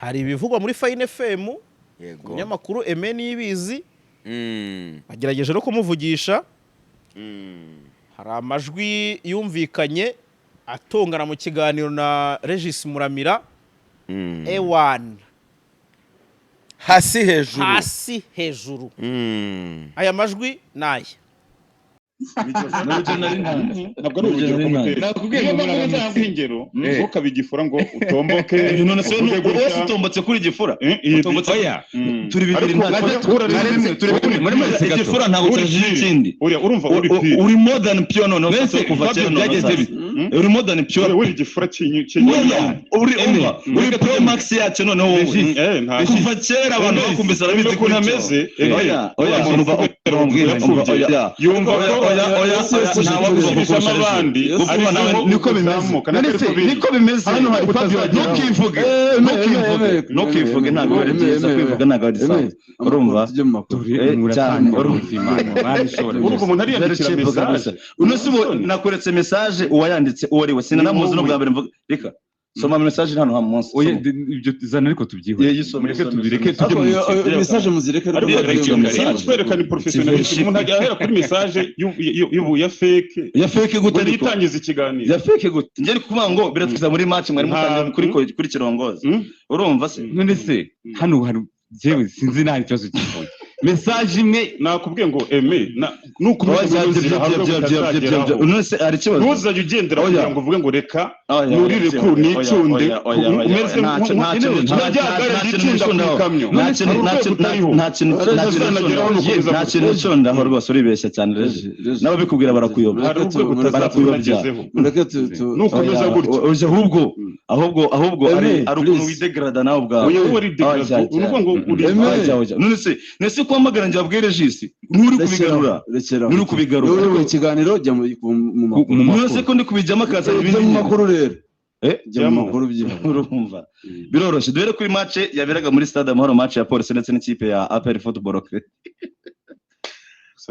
Hari ibivugwa muri Fine FM. Umunyamakuru Aime Niyibizi bagerageje no kumuvugisha. Hari amajwi yumvikanye atongana mu kiganiro na Regis Muramira. Ewan. Hasi hejuru. Hasi hejuru. Aya majwi ni aya. Ntabwo ari urugero kumutera. Nakubwiye Niyo ngo mpamvu mwaramutse. nzanga ingero, ntukabe igifura ngo utomboke, None se uvuge wowe gutya. utombotse kuri igifura? Utombotse. Oya. Turi bibiri, Ariko nta turi bimwe. Muri make gato. Igifura ntabwo Uri cyajije pure. ikindi. Uriya urumva uri pure. Uri more than pure noneho. Mbese, sasa kuva Fabio, kera noneho byagenze sasa. bite? Uri more than pure. Uriya uri igifura cy'inyu cy'inyu. Oya, uri Eme, umva, uri reka pro max yacyo noneho wowe. Regis. Nta Kuva kera abantu bakumvise arabizi ukuntu kuri ameze. Oya, oya, umva, umva, umva, oya. Yumva Oya, ko oya, oya, oya, ntawakuva gusubishamo kukurusha. abandi. Gupfuma nawe niko bimeze. Niko bimeze. Hano hari utazageraho. Ntukivuge, ntukivuge, ntukivuge, ntabwo ari byiza kwivuga, ntabwo ari sawa, urumva? Tujye mu makuru. Cyane, urumva. Urumva umuntu ariyandikira Very cheap message. kabisa. Uno si ubu nakuretse message, uwayanditse uwo ari we sinanamuzi no bwa mbere mvuga. Reka soma message hano ha munsi. Oya, Soma. ibyo zana ariko tubyihore. Yisome, Mureke isome, tubireke isome. tujye mu Ariko mukino. iyo message muzireke. Ariko Reka reka iyo message. kwerekana professionalism, umuntu ajya ahera kuri message ya fake. Ya fake Ngo gute ariko? nitangiza ikiganiro. Ya fake gute? Njye ari kuvuga ngo biratwiza muri match mwari mutangiye kuri kirongozi. Urumva se? None se hano hari jewe sinzi nta kibazo kivuye message imwe. Nakubwiye ngo eme nukomeza Oya, mu nzira hari urwego utazageraho. None se hari ikibazo? Ntuzajye ugendera Oya. kugira ngo uvuge ngo reka Oya, nurire oya, ku oya, nicunde oya, oya, oya, umeze oya, nka rya gare ryicunda ku ikamyo. Nta kintu Hari urwego utariho. nta kintu nta kintu Utazanageraho nukomeza. nta kintu nicundaho rwose, uribeshya cyane rero. N'ababikubwira barakuyobya. Hari urwego Barakuyobya. utazagezeho Mureke tu nukomeza Oya, gutya. oya, ahubwo Eme, ari ukuntu please. widegrada nawe ubwawe. Oya, wowe uri degrade. Oya, Uruvuga ngo uri Eme. oya, oya. None se kuhamagara njye wabwiye Regis nturi kubigarura? Rekera. Nturi kubigarura. Wowe uyoboye ikiganiro, jya mu makuru. Mu None se ko ndi kubijyamo akazana Jya ibindi mu makuru rero. Eh? Jya mu makuru byihuse. Urumva biroroshye. Duhere kuri match yaberaga muri Stade Amahoro, match ya Polisi ndetse n'ikipe ya APR Football Club.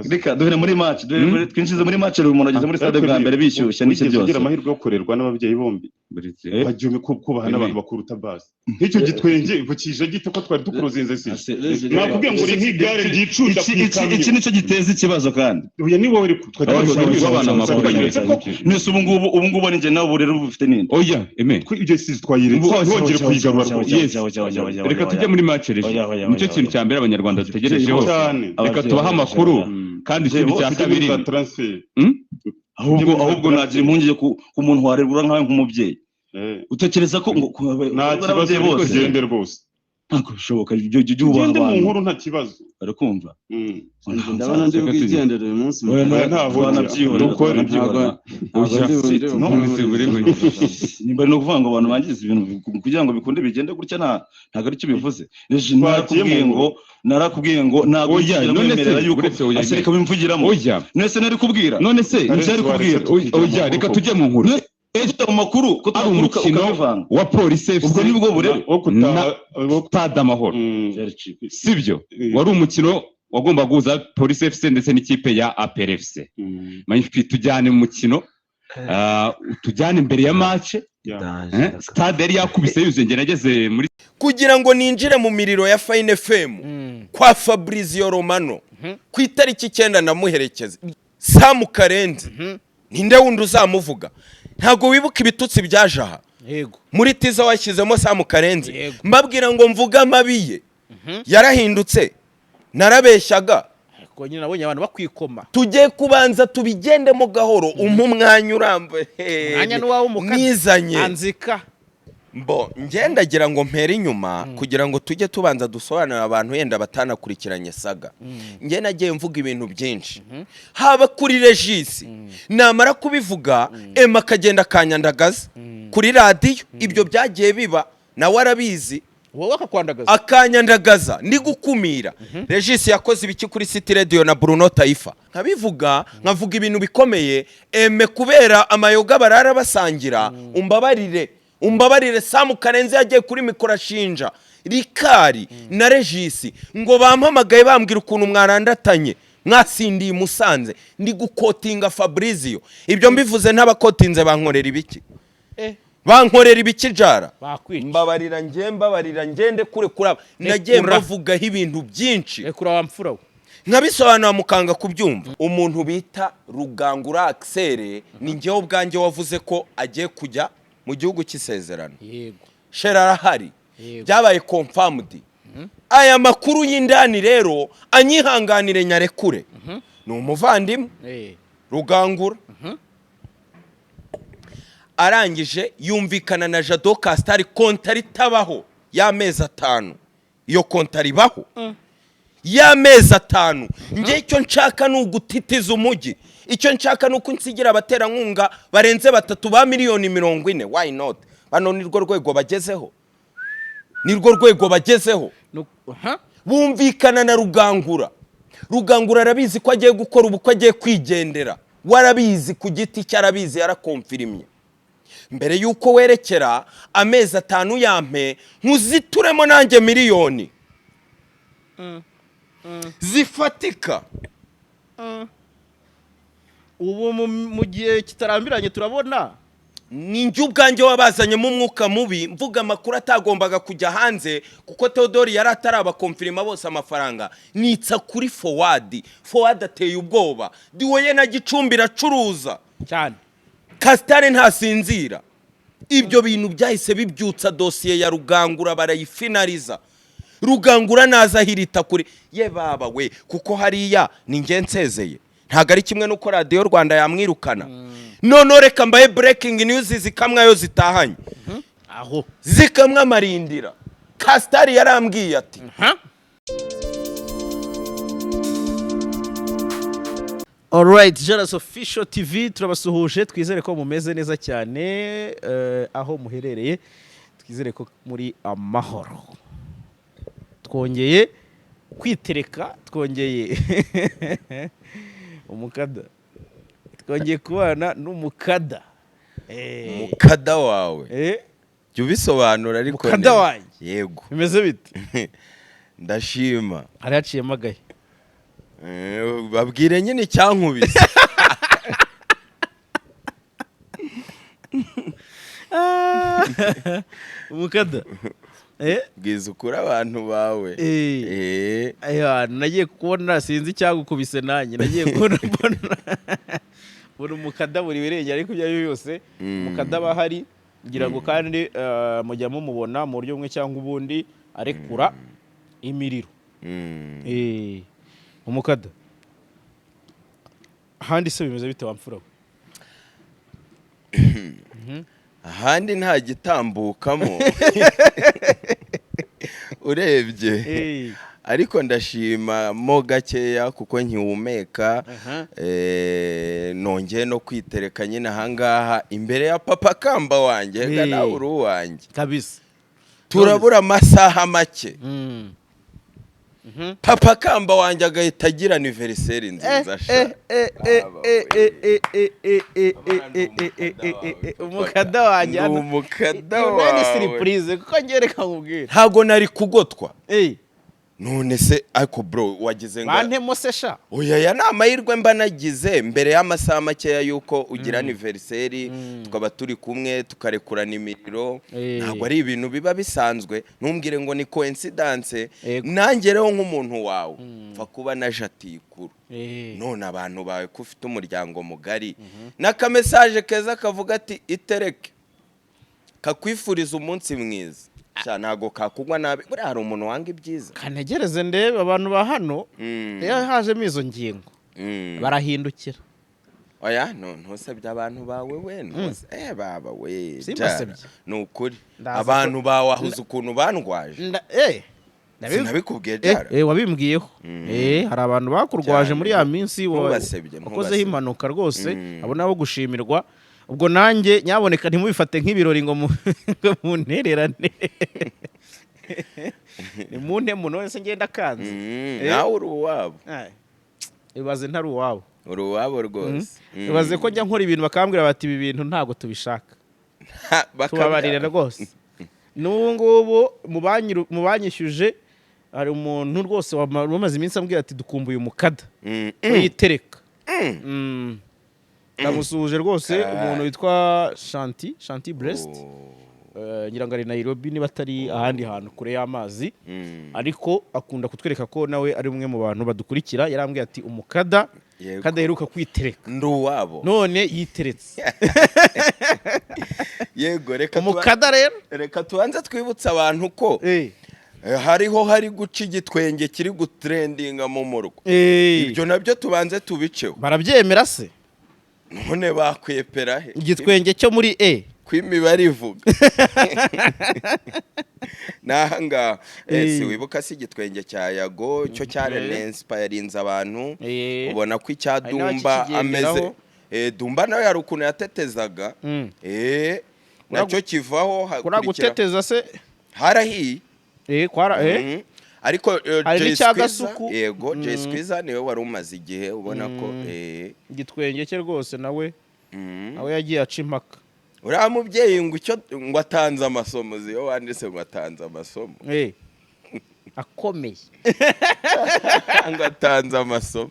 Reka duhere muri match, duhere twinjize muri match rero. Umuntu ageze muri stade bwa mbere bishyushye n'iki Wigeze byose. ugira amahirwe yo kurerwa n'ababyeyi bombi? Buretse. Bagiye kubaha n'abantu bakuruta basi nk'icyo gitwenge bukije gite ko twari tukuruzinze si? Nakubwiye ngo uri nk'igare ryicunda ku Iki ikamyo. nicyo giteza ikibazo kandi. Oya, ni wowe ariko twari Oya, tukuruzinze. oya, abana amakuru Twanyeretse ko Nese ubu ngubu ni njye nawe ubu rero bufite ninde? Oya, eme. Ko ibyo si twayiretse, ntongere kuyigarura rwose. Yes. Reka tujye muri match rero. Oya, oya, Nicyo oya, kintu oya. cya mbere abanyarwanda dutegerejeho. Cyane. Reka tubahe amakuru. Kandi ikindi cya Tujye muri kabiri za transfer. Ahubwo nagira impungenge ku muntu warerura nkawe nk'umubyeyi. Utekereza ko ngo Nta kibazo, ababyeyi ariko bose gende rwose. Ntabwo bishoboka ibyo jya ubaha Ugende mu abantu. nkuru, nta kibazo. Barakumva. Ndabona ndi bwigendere uyu munsi. Oya, Oya, ntaho twanabyihorera, dukore. twanabyihorera. Ntabwo ndi No, nimba ari no kuvuga ngo abantu bangiza ibintu kugira ngo bikunde bigende gutya, ntabwo aricyo bivuze. Reji, Twagiye narakubwiye mu ngo narakubwiye ngo ntabwo Oya, nigera none se, nkwemerera yuko uretse oya, ase reka bimvugiramo. Oya. Nese nari kubwira? None se Ntibyari kubwira. Oya, reka tujye mu nkuru. Ese mu makuru ko Ari tumakuru umukino ukabivanga? wa Polisi FC Ubwo nibwo burere. Wo kutaha wo Stade Amahoro. Sibyo? Wari umukino wagomba guhuza Polisi FC ndetse n'ikipe ya APR FC. Magnifique, tujyane mu mukino. Tujyane imbere ya match. Stade yari yakubise yuzuye, njye nageze muri Kugira ngo ninjire mu miriro ya Fine FM kwa Fabrizio Romano ku itariki 9, ndamuherekeza. Samu Karenzi, ninde wundi uzamuvuga? Ntabwo wibuka ibitutsi byaje aha? Yego. Muri tiza washyizemo Samu Karenzi. Yego. Mbabwira ngo mvuge amabi ye, yarahindutse, narabeshyaga. Ariko nyine nabonye abantu bakwikoma. Tujye kubanza tubigendemo gahoro, umpe umwanya urambuye. Umwanya ni uwawe umukara. Nizanye. Anzika. Mbo ngendagira ngo mpere inyuma kugira ngo tujye tubanza dusobanurire abantu yenda batanakurikiranye saga. Njye nagiye mvuga ibintu byinshi, haba kuri Regisi, namara kubivuga ema akagenda akanyandagaza kuri radiyo. Ibyo byagiye biba, nawe arabizi. Wowe akakwandagaza? Akanyandagaza ndi gukumira. Regisi yakoze ibiki kuri City Radio na Bruno Taifa? Nkabivuga, nkavuga ibintu bikomeye. Eme kubera amayoga barara basangira, umbabarire, umbabarire. Samu Karenzi yagiye kuri mikoro ashinja Rikari na Regisi ngo bampamagaye bambwira ukuntu mwarandatanye, mwasindiye i Musanze. Ndi gukotinga Fabrizio. Ibyo mbivuze ntabakotinze bankorera ibiki? Eh. Bankorera ibiki jara? Bakwica. Mbabarira njye, mbabarira ngende kure kuraba nagiye Rekura. mbavugaho ibintu byinshi. Rekura wa mfura we. Nkabisobanura mukanga kubyumva. Umuntu bita Rugangura Axel, ni njyewe ubwanjye wavuze ko agiye kujya mu gihugu cy'isezerano. Shera arahari. Byabaye confirmed. Aya makuru y'indani rero anyihanganire nyarekure, ni umuvandimwe. Rugangura arangije yumvikana na Jado Castar contrat itabaho y'amezi 5. Iyo contrat ibaho y'amezi 5. Njye icyo nshaka ni ugutitiza umujyi. Icyo nshaka ni uko nsigira abaterankunga barenze batatu ba miliyoni 40. Why not? Bano nirwo rwego bagezeho, nirwo rwego bagezeho. Bumvikana na Rugangura. Rugangura arabizi ko agiye gukora ubukwe, agiye kwigendera. Warabizi ku giti cye, arabizi, yarakomfirimye. Mbere y'uko werekera amezi 5 yampe nkuzituremo nanjye miliyoni zifatika. Ubu mu gihe kitarambiranye turabona. Ni njye ubwanjye wabazanyemo umwuka mubi, mvuga amakuru atagombaga kujya hanze, kuko Theodore yari atarabakomfirima bose amafaranga. Nitsa kuri Fowadi. Fowadi ateye ubwoba, diwoye na Gicumbi iracuruza. Cyane. Castar ntasinzira. Ibyo bintu byahise bibyutsa dosiye ya Rugangura, barayifinariza. Rugangura naza ahirita kure ye baba we, kuko hariya ni njye nsezeye, ntabwo ari kimwe n'uko Radiyo Rwanda yamwirukana. None reka mbaye breaking news zikamwa yo zitahanye. Aho. Zikamwa amarindira. Castar yarambwiye ati: Alright, Jaras Official TV turabasuhuje, twizere ko mumeze neza cyane aho muherereye, twizere ko muri amahoro. Twongeye kwitereka, twongeye umukada, twongeye kubana n'umukada. Mukada wawe. Jya ubisobanura ariko. Mukada wanjye. Yego. Bimeze bite? Ndashima. Hari haciyemo agahe. Babwire nyine icyankubise. Umukada. Bwiza ukuri abantu bawe. Aya, nagiye kubona, sinzi icyagukubise, nanjye nagiye kubona mbona umukada buri wirengera, ariko ibyo ari byo byose umukada aba ahari, ngira ngo kandi mujya mumubona mu buryo bumwe cyangwa ubundi arekura imiriro. Umukada, ahandi se bimeze bite wa mfura we? Ahandi nta gitambukamo urebye, ariko ndashima mo gakeya kuko nkihumeka. Nongeye no kwitereka nyine ahangaha imbere ya papa kamba wanjye. Reka nawe uri uwanjye. Kabisa. Turabura amasaha make, papa kamba wanjye agahita agira anniversaire nziza sha. Umukada wanjye Ndi hano. umukada Iyo nayo ni wawe. surprise, kuko njye reka nkubwire. Ntago nari kugotwa. None se ariko bro, wagize ngo Bantemo se sha? Oya, aya ni amahirwe mba nagize mbere y'amasaha makeya y'uko ugira anniversaire, tukaba turi kumwe, tukarekurana imiriro. Ntabwo ari ibintu biba bisanzwe, ntumbwire ngo ni coincidence. Nanjye rero nk'umuntu wawe mfa kuba na jatikuru. None abantu bawe, ko ufite umuryango mugari, n'akamesaje keza kavuga ati itereke, kakwifuriza umunsi mwiza. Sha, ntabwo kakugwa nabi. Buriya hari umuntu wanga ibyiza? Kanegereze ndebe abantu ba hano. Iyo hajemo izo ngingo barahindukira. Oya, no ntusebye abantu bawe we, ntuse baba we. Simbasebye. Jara, ni ukuri. Ndaza Abantu bawe ahuze ukuntu bandwaje. Sinabikubwiye, Jara? Wabimbwiyeho. Hari abantu bakurwaje Cyane. muri ya minsi Ntubasebye, wakozeho ntubasebye. impanuka rwose. Abo nabo gushimirwa. Ubwo nanjye nyaboneka ntimubifate nk'ibirori ngo muntererane, nimunte muntu wese ngenda akanze. Nawe uri uwabo. Ay, ibaze ntari uwabo. Uri uwabo rwose. Ibaze ko njya nkora ibintu bakambwira bati ibi bintu ntabwo tubishaka. Ha, bakabya- Tubabarire rwose. N'ubu ngubu mu banyishyuje hari umuntu rwose wamaze iminsi ambwira ati dukumbuye umukada uyitereka. Ndamusuhuje rwose, umuntu witwa Shanti Brest. Ngira ngo ari Nairobi, niba atari ahandi hantu kure y'amazi, ariko akunda kutwereka ko nawe ari umwe mu bantu badukurikira. Yarambwiye ati umukada kadaheruka kwitereka, Ndi uwabo. none yiteretse. Yego, reka Umukada rero. Reka tubanze twibutse abantu ko hariho hari guca igitwenge kiri gutrendinga mu murwa. Ibyo nabyo tubanze tubiceho. Barabyemera se? None bakwepera he? Igitwenge cyo muri e Ko imibare ivuga n'ahangaha. Si wibuka si igitwenge cya Yago cyo cyarenensipayarinze abantu, ubona ko icya Hari Dumba ameze n'abakikigenderaho. Dumba nawe hari ukuntu yatetezaga, nacyo kivaho Kuri hakurikira guteteza se? Harahiye. Kwara Ariko Hari Jay n'icya Squeezer, Gasuku. yego, Jay Squeezer niwe wari umaze igihe ubona ko Igitwenge cye rwose nawe, nawe yagiye aca impaka. Uriya mubyeyi ngo icyo ngo atanze amasomo, iyo wanditse ngo atanze amasomo. Akomeye. Ngo atanze amasomo,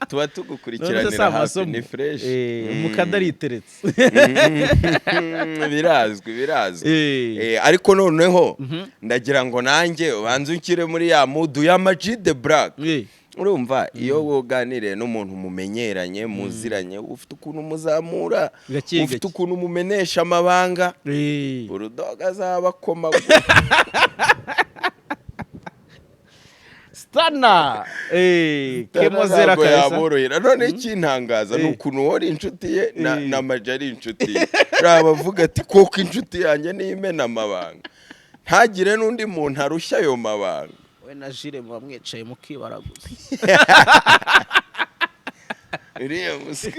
tuba None se tugukurikiranira si hafi. amasomo? Ni fresh. Umukada ariteretse. Birazwi, birazwi. Ariko noneho ndagira ngo nanjye ubanze unshyire muri ya mood ya Ama-G The Black. Urumva iyo wuganiriye n'umuntu mumenyeranye, muziranye, ufite ukuntu muzamura, Gake ufite gake. ukuntu mumenesha amabanga. Burudoga azaba akomagura. Stana kemozera Ntabwo kabisa. yaborohera. None ikintangaza ni ukuntu uhora inshuti ye na na Maji ari inshuti ye, uriya avuga ati koko inshuti yanjye niyo imena amabanga, ntagire n'undi muntu arushya ayo mabanga. We na Jire muba mwicaye mukibaraguza. Uriya muswi.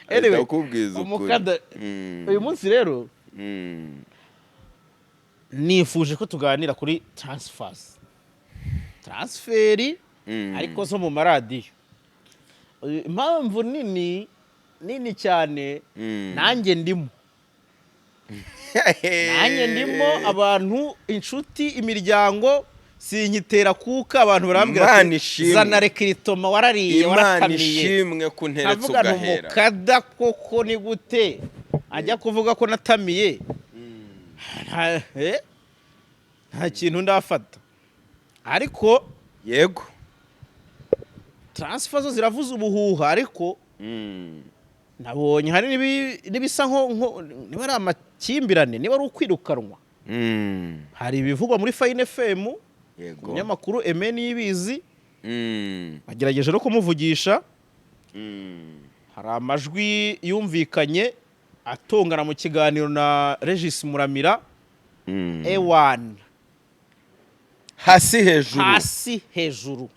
Anyway, Ndakubwiza ukuri. umukada uyu munsi rero nifuje ko tuganira kuri transfers, transfer, ariko zo mu maradiyo. Impamvu nini nini cyane, nanjye ndimo abantu, inshuti, imiryango, sinkitera kuka abantu barambwira Imana ati ishimwe. zana recrutement, warariye, Imana waratamiye. ishimwe ko unteretse Nkavuga nti ugahera. umukada koko ni gute ajya kuvuga ko natamiye? Nta kintu ndafata, ariko transfer zo ziravuza ubuhuha, ariko nabonye hari n'ibisa nko niba ari amakimbirane, niba ari ukwirukanwa. Hari ibivugwa muri Fine FM, umunyamakuru Aime Niyibizi, bagerageje no kumuvugisha. Hari amajwi yumvikanye atongana mu kiganiro na Regis Muramira. Ewan. Hasi hejuru. Hasi hejuru.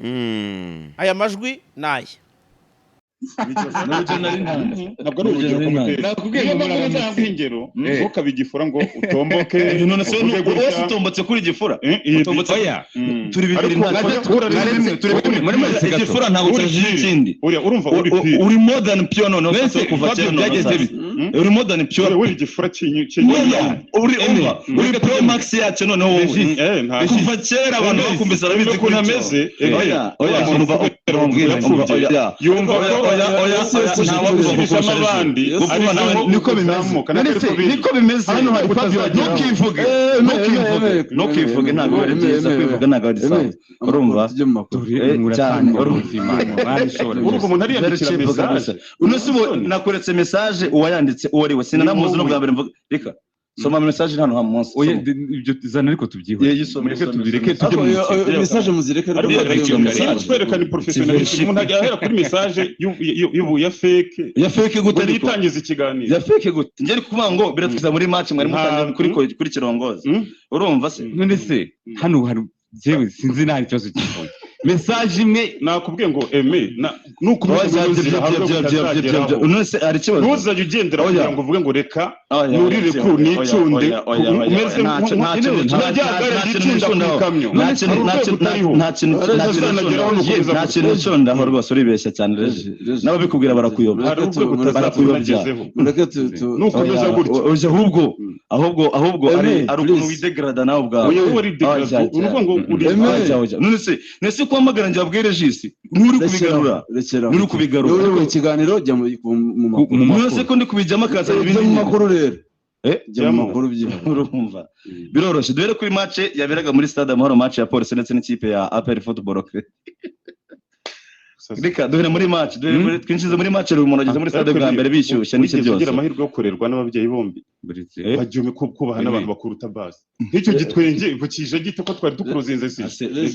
Aya majwi ni aya. N'urugero nari ntanze. Ntabwo ari urugero Urugero nari komite. Nakubwiye Niyo ngo mpamvu muraramutse. nzanga ingero, ntukabe igifura ngo utomboke, None se uvuge wese gutya. utombotse kuri gifura? Utombotse. Oya. Turi bibiri. Ariko Nta turi bimwe. Muri make gato. Igifura ntabwo Uri cyajije pure. ikindi. Uriya urumva uri pure. Uri more than pure noneho. Mbese, Sasa kuva Fabio, kera noneho byagenze sasa. bite? Uri more than pure. Uriya uri igifura cy'inyu cy'inyu. Oya, uri Eme, umva, uri reka pro tujye max yacu noneho wowe. Nta Kuva kera abantu bakumvise barabizi ukuntu ameze. Oya, oya, umuntu umva, uvuga umva, yapfubye. oya. Yumva Oya, ko oya, oya, oya, ntawabuza gusubishamo kukurusha abandi. Gupfuba nawe ariko Niko bimeze. uzamuka, None ntabwo se, ariko biri. niko bimeze. Hano hari Fabio, utazageraho. ntukivuge, ntukivuge. Ntukivuge, ntabwo ari byiza kwivuga, ntabwo ari sawa, urumva? Tujye mu makuru. Cyane, Muratanga urumva. Imana, Imana ishobora Urumva byose. umuntu ariyandikira Very cheap message. kabisa. Uno si ubu nakuretse message, uwayanditse uwo ari we sinanamuzi no bwa mbere mvuga. Reka soma message hano ha munsi. Oya, Soma. ibyo zana ariko tubyihore. Ye, yisome, Mureke yisome, tubireke yisome. tujye mu Ariko mukino. iyo message muzireke. Ariko Reka reka iyo message. kwereka ni professionalism, umuntu ajya ahera kuri message ya fake. Ya fake gute Ngo ariko? yitangize ikiganiro. Ya fake gute? Njye ari kuvuga ngo biratwiza muri match mwari mutangiye kuri kirongozi. Urumva se? None se hano hari jewe sinzi nta kibazo kivuye message imwe. Nakubwiye ngo eme nukomeza Oya, mu nzira hari urwego utazageraho. None se hari ikibazo? Ntuzajye ugendera Oya. kugira ngo uvuge ngo reka Oya, nurire oya, ku oya, nicunde oya, oya, oya, umeze oya, nka rya gare ryicunda ku ikamyo. nta kintu Hari nta urwego kintu utariho. nta kintu nta kintu Utazanageraho ni ukomeza nta kintu nicundaho rwose, uribeshya cyane reje. N'ababikubwira barakuyobya. Hari urwego Barakuyobya. utazagezeho Mureke nukomeza Oya, gutya. oya, ahubwo Ahubwo Aimé, ari ukuntu please. widegrada nawe ubwawe. Oya, wowe uri degrade. Ah, Uruvuga ngo uri Aimé. None se kuhamagara njye abwire Regis nturi kubigarura? Rekera. Nturi kubigarura. Wowe mu kiganiro, jya mu makuru. Mu None se ko ndi kubijyamo akaza Jya ibindi mu makuru rero. Eh? Jya mu makuru byihuse. Urumva biroroshye. Duhere kuri match yaberaga muri Stade Amahoro, match ya Polisi ndetse n'ikipe ya APR Football Club. Reka duhere muri match, duhere muri, twinjize muri match rero. Umuntu ageze muri stade bwa mbere bishyushye n'iki Wigeze byose. ugira amahirwe yo kurerwa n'ababyeyi bombi? Buretse. Bagiye kubaha n'abantu bakuruta basi. Nk'icyo gitwenge kije gite ko twari dukuruzinze si?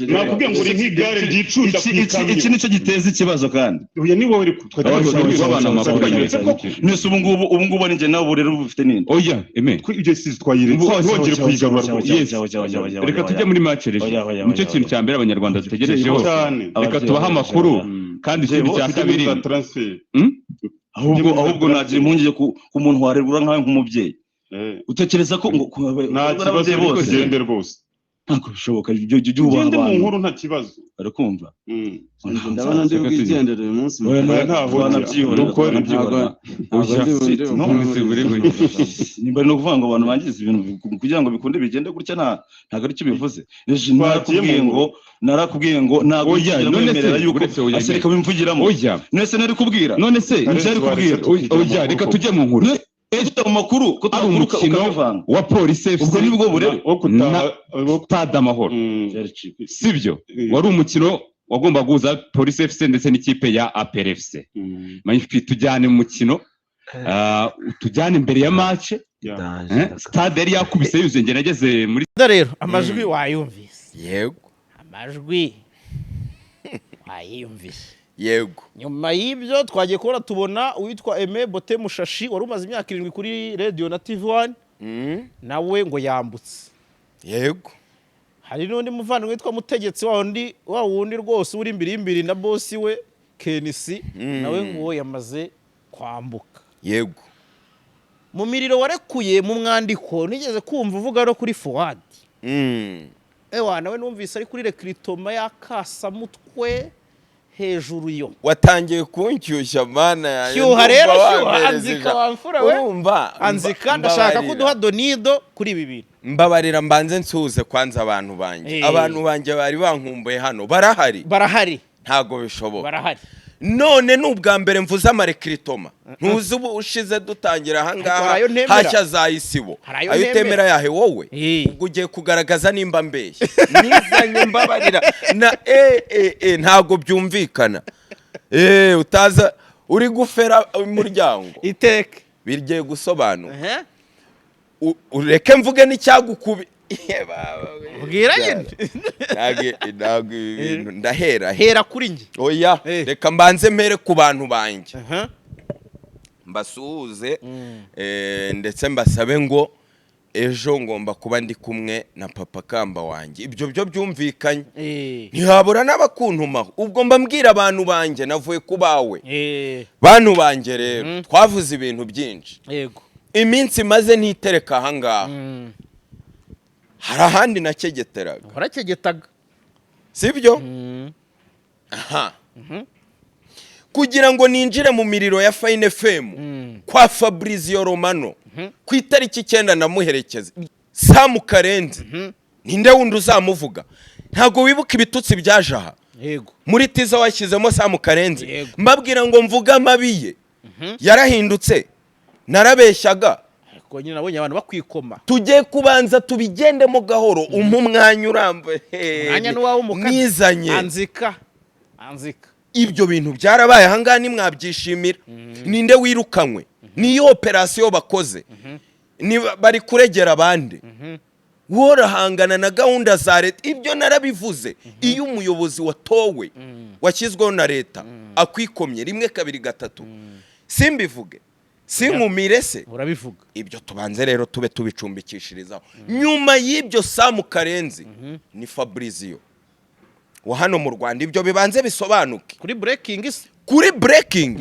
Nakubwiye ngo uri nk'igare ryicunda ku Iki ikamyo. nicyo giteza ikibazo kandi. Oya, ni wowe uri twari Oya, dukuruzinze. oya, abana amakuru Twayiretse koko. Nese ubu ngubu ni njye nawe ubu rero bufite ninde? Oya, Aimé. Ibyo si twayiretse, ntongere kuyigarura rwose. Yes. Reka tujye muri match rero. Oya, oya, Nicyo oya, kintu oya. cya mbere abanyarwanda dutegerejeho. Cyane. Reka tubahe amakuru. Kandi ikindi cya Tujye muri kabiri, za transfer. Ahubwo nagira impungenge ku muntu warerwa nkawe nk'umubyeyi. Utekereza ko ngo Nta kibazo, n'ababyeyi ariko bose gende rwose. Ntabwo bishoboka ibyo, jya ubaha Ugende mu abantu. nkuru, nta kibazo. Barakumva. Ndabona ndi bwigendere uyu munsi. Oya, Oya, ntaho ujya. twanabyihorera, Dukore. twanabyihorera. Ntabwo ndi No, nimba ari no kuvuga ngo abantu bangiza ibintu kugira ngo bikunde bigende gutya, ntabwo aricyo bivuze. Reji, Twagiye narakubwiye mu ngo, narakubwiye ngo ntabwo Oya, nigera none se, nkwemerera yuko uretse oya, ase reka wimvugiramo. Oya. None se nari kubwira? None se Karenzi, Ntibyari kubwira. waretse tukigira mu Oya, nkuru reka koko. tujye mu nkuru. Ufite mu makuru ko Ari twakuru umukino ukabivanga. wa Polisi FC Ubwo nibwo burere. Wo gutaha wo Stade Amahoro, sibyo? Wari umukino wagomba guhuza Polisi FC ndetse n'ikipe ya APR FC. Magnifique, tujyane mu mukino, tujyane imbere ya match. Stade yari yakubise yuzuye, njye nageze muri Rero amajwi wayumvise? Yego. Amajwi wayiyumvise? Yego. Nyuma y'ibyo twagiye kubona, tubona uwitwa Aime Bote Mushashi wari umaze imyaka 7 kuri radio na TV One, nawe ngo yambutse. Yego. Hari n'undi muvandimwe witwa Mutegetsi, wa wundi wa wundi rwose uri imbiri imbiri na bosi we Kenisi, nawe ngo yamaze kwambuka. Yego. Mu miriro warekuye mu mwandiko, nigeze kumva uvuga no kuri Fuadi. Ewa, nawe numvise ari kuri recrutement y'akasamutwe hejuru yo. Watangiye kunshyushya, mana yanjye. Shyuha rero, Ndumva shyuha, wampereza anzika ijambo. wamfura we. Urumva Anzika, ndashaka ko mbabarira. uduha donido kuri ibi bintu. Mbabarira mbanze nsuhuze kwanza abantu banjye. Abantu banjye bari bankumbuye hano barahari? Barahari. Ntago bishoboka. Barahari. None ni ubwa mbere mvuze ama recrutement. Ntuzi ubu ushize dutangira Ariko hari ahangaha ayo ntemera. hashya za isibo. Hari ayo Ayo ntemera. utemera yahe wowe? Ubwo ugiye kugaragaza nimba mbeshya nizanye. Mbabarira na ntago byumvikana, utaza uri gufera umuryango. Iteke. Bigiye gusobanuka. Ehe. Ureke mvuge n'icyagukubi. Bwira nyine. Ntabwo ibi bintu ndahera he? Hera kuri njye. Oya, reka mbanze mpere ku bantu banjye, mbasuhuze, ndetse mbasabe ngo ejo ngomba kuba ndi kumwe na papa Kamba wanjye. Ibyo byo byumvikanye. Ntihabura n'abakuntumaho. Ubwo mbambwira abantu banjye, navuye ku bawe. Bantu banjye rero, twavuze ibintu byinshi. Iminsi maze ntitereka ahangaha, hari ahandi nakegeteraga. Warakegetaga. Sibyo? Aha kugira ngo ninjire mu miriro ya Fine FM kwa Fabrizio Romano ku itariki 9, ndamuherekeza. Samu Karenzi, ninde wundi uzamuvuga? Ntabwo wibuka ibitutsi byaje aha? Yego. Muri tiza washyizemo Samu Karenzi. Yego. Mbabwira ngo mvuge amabi ye, yarahindutse, narabeshyaga. Ariko nyine nabonye abantu bakwikoma. Tujye kubanza tubigendemo gahoro, umpe umwanya urambuye. Umwanya ni uwawe umukara. Nizanye. Anzika, anzika. Ibyo bintu byarabaye ahangaha, ntimwabyishimira. Ninde wirukanywe? Niyo operasiyo bakoze. Bari kuregera abandi, worahangana na gahunda za leta. Ibyo narabivuze. Iyo umuyobozi watowe, washyizweho na leta, akwikomye rimwe, kabiri, gatatu, simbivuge, sinkumire se? Urabivuga. Ibyo tubanze rero tube tubicumbikishirizaho. Nyuma y'ibyo, Samu Karenzi ni Fabrizio wa hano mu Rwanda. Ibyo bibanze bisobanuke. Kuri breaking se? Kuri breaking.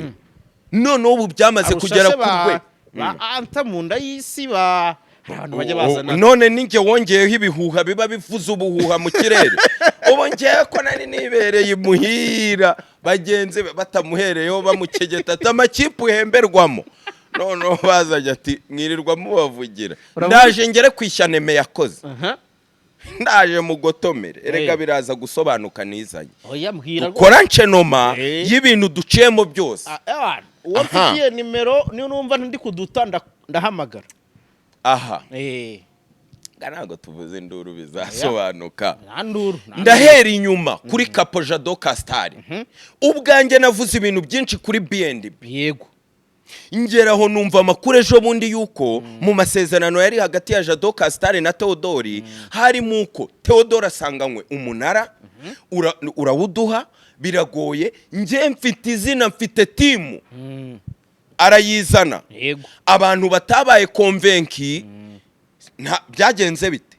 Noneho ubu byamaze Arusha kugera se ku rwe ba anta mu nda y'isi, ba hari abantu bajya bazana. None ninjye wongeyeho ibihuha biba bivuze ubuhuha mu kirere. Ubu ngewe ko nari nibereye imuhira, bagenzi be batamuhereyeho bamukegeta ati amakipe uhemberwamo. Noneho bazajya ati mwirirwa mubavugira. Ndaje ngere ku ishyano Aime yakoze. Aha. Ndaje mugotomere erega. Biraza gusobanuka nizanye. Oya, mbwira rwose. Dukora ncenoma y'ibintu duciyemo byose. Ah, ewana, uwo Aha. mfitiye nimero niyo numva ndi kuduta ndahamagara. Aha. Nga ntabwo tuvuze induru, bizasobanuka. Nta nduru, nta nduru. Ndahera inyuma kuri Kapo Jado Castar. Ubwanjye navuze ibintu byinshi kuri BNB. Ngeraho numva amakuru ejo bundi yuko mu masezerano yari hagati ya Jado Castar na Theodori harimo uko Theodori asanganywe umunara urawuduha biragoye, njye mfite izina, mfite team, arayizana. Abantu batabaye convaincu, byagenze bite?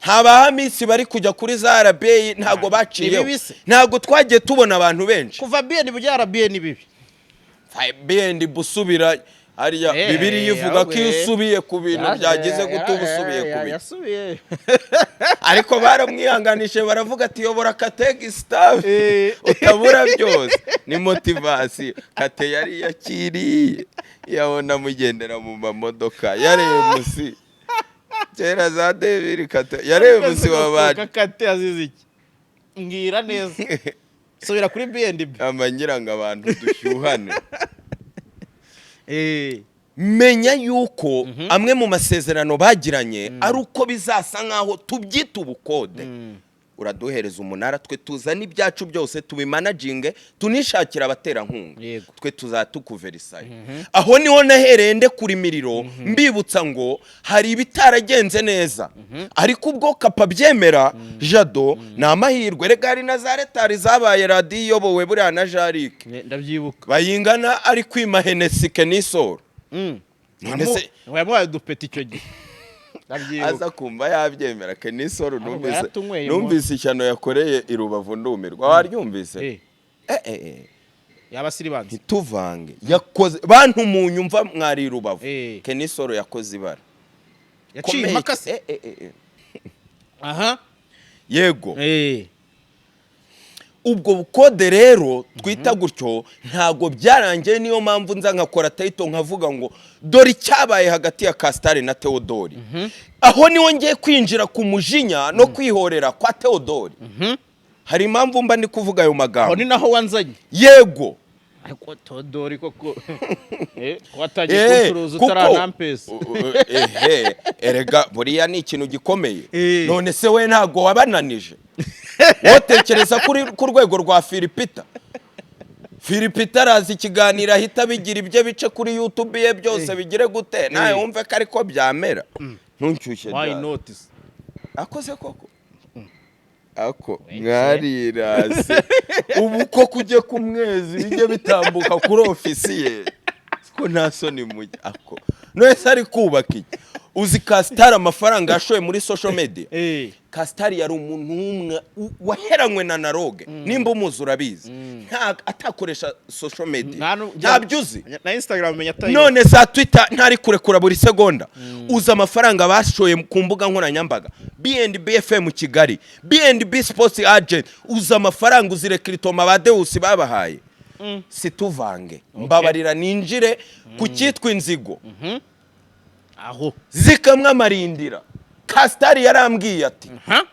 Nta bahamisi bari kujya kuri za RBA, ntabwo baciyeho. Ni bibi se? Ntabwo twagiye tubona abantu benshi. Kuva BNB byara BNB bibi. BNB usubira hariya. Bibiliya ivuga ko iyo usubiye ku bintu byagize gute, uba usubiye ku bintu. Yasubiye. Ariko baramwihanganishije, baravuga ati yobora Kate Gustave utabura byose, ni motivation. Kate yari yakiriye, yabona mugendera mu mamodoka yari MC kera za David. Kate yari MC wabanje. Kate azize iki? Mbwira neza, subira kuri BNB. Amba ngira ngo abantu dushyuhane. Menya yuko amwe mu masezerano bagiranye ari uko bizasa nkaho tubyita ubukode: uraduhereza umunara, twe tuzana ibyacu byose, tubimanaginge, tunishakira abaterankunga. Twe tuzatukuverisayo. Aho niho nahereye ndekura imiriro, mbibutsa ngo hari ibitaragenze neza, ariko ubwo Kapa byemera Jado ni amahirwe. Rega hari na za retard zabaye, radiyo iyobowe buriya na Jarike. Ndabyibuka. Bayingana ari kwima Hennessy Kenisoro. None se Yamuhaye udupeti icyo gihe, ndabyibuka. Aza kumva yabyemera Kenisoro. Ahubwo Numvise yaratunyweye. Numvise ishyano yakoreye i Rubavu, ndumirwa. Waryumvise? Eh, eh, eh, eh. Yaba siribanze. Ntituvange, yakoze bantu munyumva mwari i Rubavu. Kenisoro yakoze ibara. Yaciye Komeye. impaka se? Eh, eh, eh, eh. Aha. Yego. Ubwo bukode rero twita gutyo ntabwo byarangiye, niyo mpamvu nza nkakora title nkavuga ngo dore icyabaye hagati ya Castar na Theodori. Aho niho ngiye kwinjira ku mujinya no kwihorera kwa Theodori. Hari impamvu mba ndi kuvuga ayo Aho magambo. ni naho wanzanye. Yego. Ariko Todori koko, ko watangiye kuwucuruza utaranampesa. Ehe, erega buriya ni ikintu gikomeye. None se we ntabwo wabananije? Wotekereza kuri ku rwego rwa Philipita? Philipita araza ikiganiro ahita abigira ibyo bice kuri YouTube ye byose, bigire gute nawe wumve ko ariko byamera. Ntunshyushye. Why Dada. not? Akoze koko ako mwarirase ubu koko ujye ku mwezi bijye bitambuka kuri ofisi ye ko nta soni mujya ako. None se ari kubaka iki? Uzi Castar amafaranga yashoye muri social media? Castar yari umuntu w'umwe waheranywe na naroge, nimba umuzi urabizi, nta atakoresha social media. Ntabyo uzi? Na Instagram menya atayi. None za Twitter ntari kurekura buri segonda? Uzi amafaranga bashoye ku mbuga nkoranyambaga? BNB FM Kigali, BNB Sports Agent, uzi amafaranga, uzi recrutement ba Deus babahaye? Situvange, mbabarira ninjire ku cyitwa inzigo. Aho. Zikamwe amarindira. Castar yarambwiye ati ha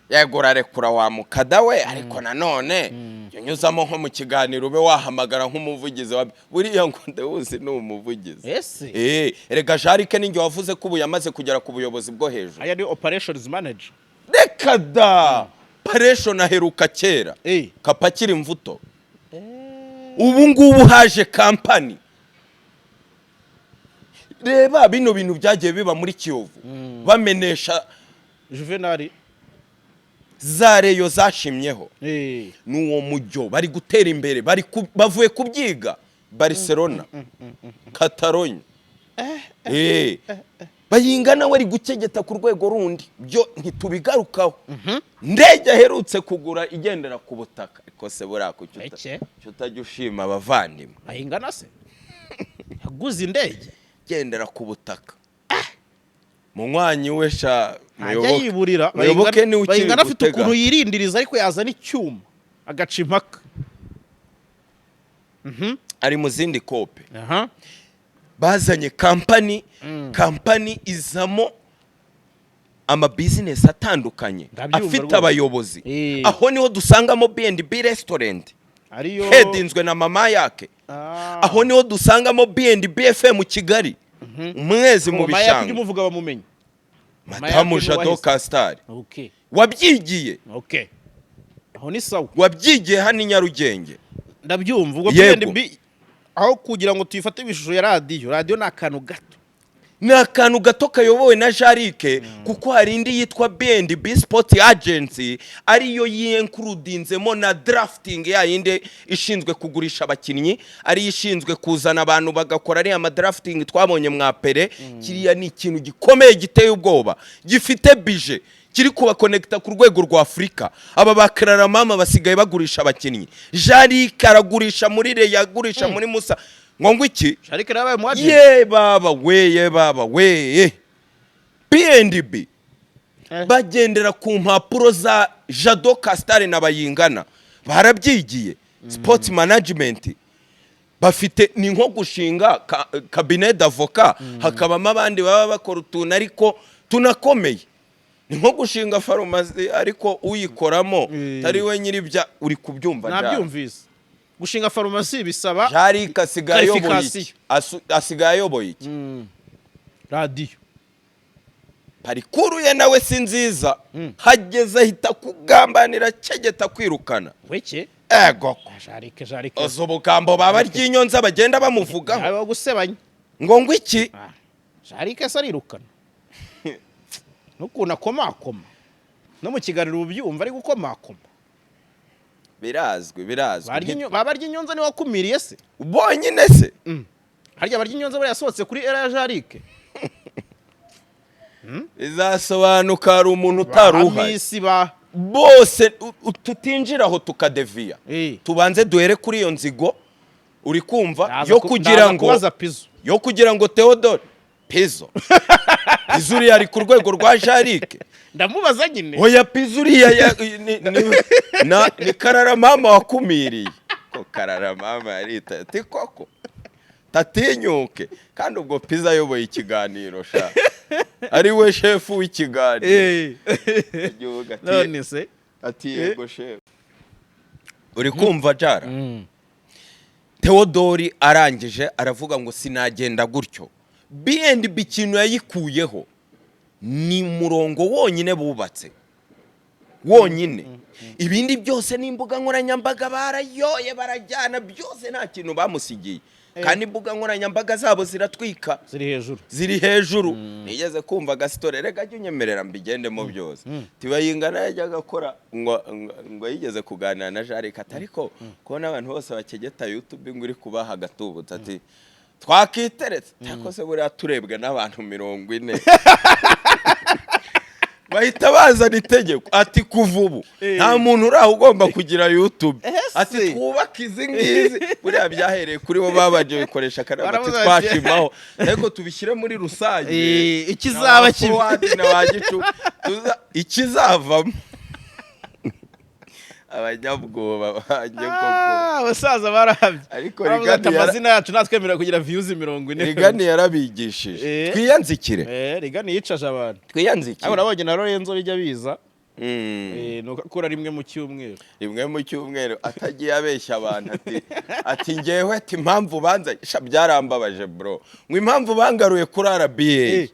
yego urarekura wa mukada we, ariko nanone jya unyuzamo nko mu kiganiro ube wahamagara nk'umuvugizi wa buriya ngo Ndewuzi ni umuvugizi. Ese? Eh, erega Jarike ninjye wavuze ko ubu yamaze kugera ku buyobozi bwo hejuru. Aya ni operations manager. Reka da, paresho naheruka kera. Kapakira imvuto, ubu ngubu haje company. Reba bino bintu byagiye biba muri Kiyovu, bamenesha Juvenal. Za Rayon zashimyeho n'uwo mujyo bari gutera imbere, bari bavuye kubyiga Barcelona, Catalogne. Bayingana we ari gukegeta ku rwego rundi, byo ntitubigarukaho. Ndege aherutse kugura igendera ku butaka, ariko se buriya kuki Eke. kuki utajya ushima abavandimwe? Ayingana se yaguze indege? Igendera ku butaka, munywanyi we sha. Ntajya Muyoboke. yiburira. Muyoboke niwe ukiri Bayingana afite gutega. ukuntu yirindiriza, ariko yazana icyuma agaca impaka. Ari mu zindi kope. Bazanye kampani, kampani izamo amabizinesi atandukanye Ndabyumva afite rwose. abayobozi. Aho niho dusangamo B&B restaurant Ariyo hedinzwe na mama yake. Aho niho dusangamo B&B FM Kigali, umwezi mu Mama yake ujye bishanga. umuvuga bamumenye. Mama Madamu yake Jado n'uwahise. Castar wabyigiye. Okay, aho ni sawa. Wabyigiye hano i Nyarugenge. Ndabyumva ubwo. Yego. B&B, aho kugira ngo tuyifate ibishusho ya radiyo, radiyo ni akantu gato. Ni akantu gato kayobowe na Jarike, kuko hari indi yitwa B&B Sport Agency, ariyo yiyenkurudinzemo na drafting, ya yindi ishinzwe kugurisha abakinnyi, ariyo ishinzwe kuzana abantu bagakora ariya madrafting twabonye mwa pere. Kiriya ni ikintu gikomeye giteye ubwoba, gifite budget, kiri kubakonekita ku rwego rwa Afurika. Aba ba Mama basigaye bagurisha abakinnyi. Jarike aragurisha muri Reya, agurisha muri Musa ngo iki. Jarike yabaye mu agent. Ye baba we, ye baba we, B&B bagendera ku mpapuro za Jado Castar na Bayingana, barabyigiye sport management bafite. Ni nko gushinga cabinet d'avocat, hakabamo abandi baba bakora utuntu ariko tunakomeye. Ni nko gushinga farumasi ariko uyikoramo atari we nyiribya. Uri kubyumva, Jara? Nabyumvise, gushinga farumasi bisaba Jarike asigaye ayoboye iki? qualification. Asigaye ayoboye iki? Radiyo. Parcours ye nawe si nziza. Hageze ahita kugambanira, cegeta kwirukana. Weke. Ego. Jarike, Jarike. Uzi ubugambo baba ry'inyonza bagenda bamuvugaho. Aba gusebanya. Ngo iki? Jarike se arirukana n'ukuntu akomakoma no mu kiganiro ubu byumva ari gukomakoma. Birazwi, birazwi. Baba ry'inyonza niwe wakumiriye se? Bonyine se? Harya barya inyonza buriya yasohotse kuri era ya Jarike? Bizasobanuka, hari umuntu utari uhari. Hamisi ba Bose tutinjira aho tukadeviya. Tubanze duhere kuri iyo nzigo, uri kumva? Ndaza Yo kugira ndaza ngo kubaza Pizo. Yo kugira ngo Theodore Pizo, Pizo uriya ari ku rwego rwa Jarike. Ndamubaza nyine. Oya, Pizo uriya ni Karara mama wakumiriye ko Karara mama yarita ati koko tatinyuke. Kandi ubwo Pizo ayoboye ikiganiro sha, ari we shefu w'ikiganiro. Igihugu ati None se ati yego shefu. Uri kumva, Jara? Theodori arangije aravuga ngo sinagenda gutyo. B&B ikintu yayikuyeho ni umurongo wonyine bubatse wonyine, ibindi byose ni imbuga nkoranyambaga barayoye, barajyana byose, nta kintu bamusigiye. Kandi imbuga nkoranyambaga zabo ziratwika. Ziri hejuru. Ziri hejuru. Nigeze kumva agasitore, reka jya unyemerera mbigendemo byose. Tibayingana yajyaga akora ngo yigeze kuganira na Jarike ati ariko kubona abantu bose bakegeta YouTube ngo uri kubaha agatubutse, ati twakiteretse ariko se buriya turebwa n'abantu 40, bahita bazana itegeko ati kuva ubu nta muntu uri aho ugomba kugira YouTube, ati twubake izi ngizi. Buriya byahereye kuri bo, babanje bikoresha akanama ati Baravuze bati- twashimaho ariko tubishyire muri rusange. Ikizaba kibi. Forward na ba gicu ikizavamo abanyabwoba banjye koko. Ah, abasaza barahabye. Ariko Baravuze ati Rigani amazina yacu natwemerera kugira views 40. Rigani yarabigishije. Twiyanzikire. Rigani yicaje abantu. Twiyanzikire. Ariko nabonye na Lorenzo bijya biza. Nuko akora rimwe mu cyumweru. Rimwe mu cyumweru, atagiye abeshya abantu ati ngewe ati impamvu banza sha byarambabaje bro, ngo impamvu bangaruye kuri RBA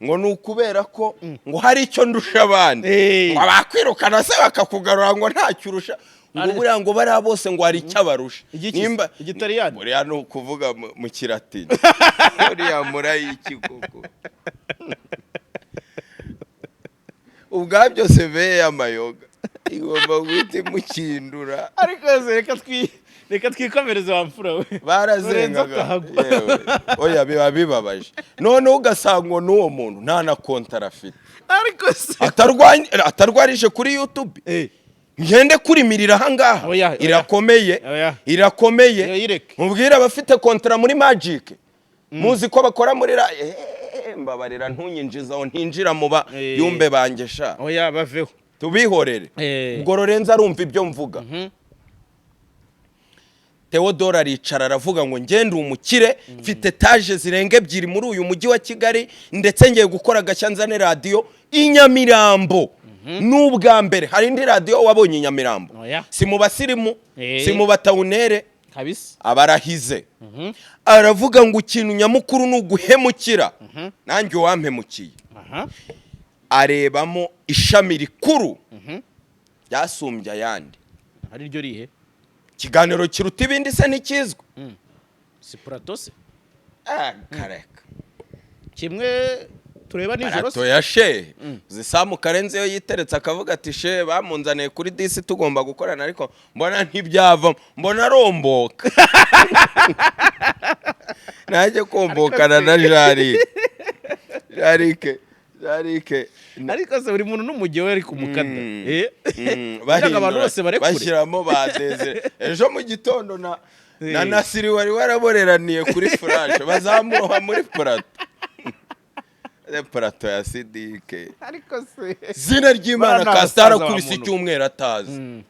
ngo ni ukubera ko ngo hari icyo ndusha abandi. Ngo bakwirukana se bakakugarura ngo ntacyo urusha, ngo buriya ngo bariya bose ngo hari icyo abarusha. Igiki se? Igitaliyani? Buriya ni ukuvuga mu kiratini, buriya murayiki koko ubwabyo seveye y'amayoga igomba guhita imukindura. Ariko se reka twikomereze wa mfura we. Lorenzo Barazengaga. atahagwa. Yewe. Oya, biba bibabaje, noneho ugasanga ngo n'uwo muntu nta na kontara afite. Ariko se Atarwarije kuri YouTube, ngende kurimirira ahangaha. Oya, oya. Irakomeye. Oya. Irakomeye. Oya, yireke. Mubwire abafite kontara muri Magic, muzi ko bakora muri ra mbabarira ntunyinjiza aho ntinjira mu ba yumbe banjye sha. Oya, baveho. Tubihorere. Ubwo Lorenzo arumva ibyo mvuga. Theodore aricara aravuga ngo ngende umukire, mfite etaje zirenga 2 muri uyu mujyi wa Kigali, ndetse ngiye gukora agashya, nzane radiyo i Nyamirambo. N'ubwa mbere hari indi radiyo wabonye i Nyamirambo? Oya. Si mu basirimu, si mu batawunere. Kabisa. Abarahize, aravuga ngo ikintu nyamukuru ni uguhemukira, nanjye uwampemukiye. Arebamo ishami rikuru ryasumbye ayandi. Ari ryo rihe? Ikiganiro kiruta ibindi se ntikizwi? Si Plateau se? Ah, kareka. Kimwe tureba nijoro Parato se? ya shehe zisamu Karenzi, iyo yiteretse akavuga ati: "Shehe bamunzaniye kuri disi, tugomba gukorana, ariko mbona ntibyavamo, mbona aromboka, najye kombokana na Jarike, Jarike, Jarike." Ariko se buri muntu n'umujyi we, ariko umukada. Kugira ngo abantu Bahindura, bose barekure. Bashyiramo ba Desire ejo mu gitondo na Nasiri wari waraboreraniye kuri furashe, bazamuroha muri Plateau. Plateau ya Sidike. Ariko se Zina ry'Imana. Bariya ni Kasitari abasaza ba akubise muntu. icyumweru atazi.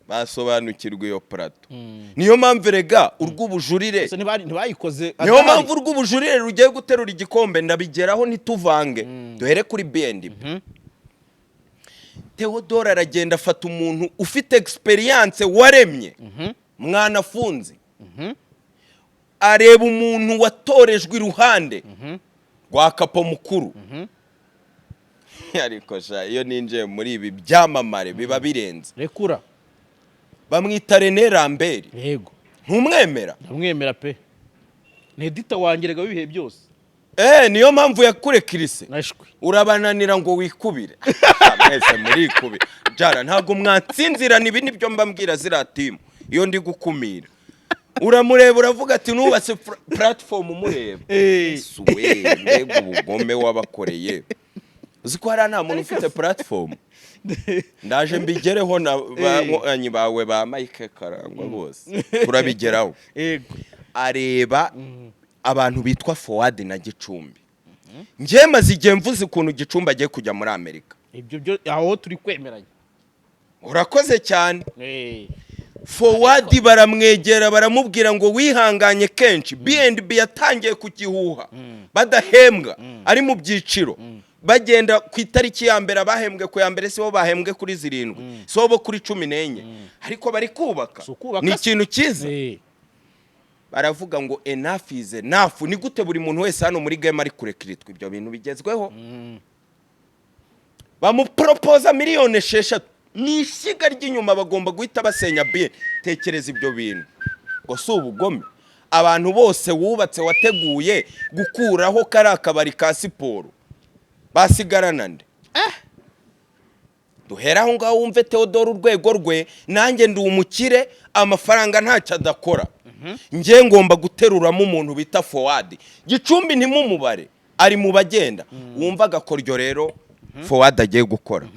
Basobanukirwa iyo Plateau. Niyo mpamvu erega urw'ubujurire Ese ntibayikoze niyo adahari? mpamvu urw'ubujurire rugiye guterura igikombe. Ndabigeraho, ntituvange, duhere kuri B&B. Theodore aragenda afata umuntu ufite experience, waremye mwanafunzi, areba umuntu watorejwe iruhande rwa kapo mukuru. Ariko sha, iyo ninjiye muri ibi byamamare biba birenze. Rekura. Bamwita Rene Lambert. Yego. Ntumwemera? Ndamwemera pe, ni editor wanjye rega w'ibihe byose. Niyo mpamvu yakurekirise. Nashwi. Urabananira ngo wikubire. Mwese murikubire jara, ntabwo mwatsinzirana. Ibi nibyo mbambwira ziriya team iyo ndi gukumira. Uramureba uravuga ati nubatse platform umureba. Yesu we, mbega ubugome wabakoreye! Uzi ko hariya nta muntu ufite platform? Ndaje mbigereho na banywanyi bawe ba Mike Karangwa bose turabigeraho. Areba abantu bitwa Forward na Gicumbi. Njye maze igihe mvuze ukuntu Gicumbi agiye kujya muri Amerika. Ibyo byo aho turi kwemeranya. Urakoze cyane. Forward baramwegera, baramubwira ngo wihanganye kenshi. B&B yatangiye kugihuha badahembwa, ari mu byiciro, bagenda ku itariki ya mbere. Abahembwe ku ya mbere sibo bahembwe kuri 7, sibo bo kuri 14, ariko bari kubaka. Si ukubaka Ni se? ikintu cyiza. Baravuga ngo enough is enough. Ni gute buri muntu wese hano muri game ari kurekiritwa? Ibyo bintu bigezweho. Bamuporopoza miliyoni 6, ni ishyiga ry'inyuma, bagomba guhita basenya biye. Tekereza ibyo bintu ngo si ubugome? Abantu bose wubatse, wateguye gukuraho kariya kabari ka siporo, basigarana nde? Duhera aho ngaho wumve Theodore urwego rwe. Nanjye ndi umukire, amafaranga ntacyo adakora. Njye ngomba guteruramo umuntu bita Forward. Gicumbi ntimumubare, ari mu bagenda. Wumva agakoryo rero Forward agiye gukora.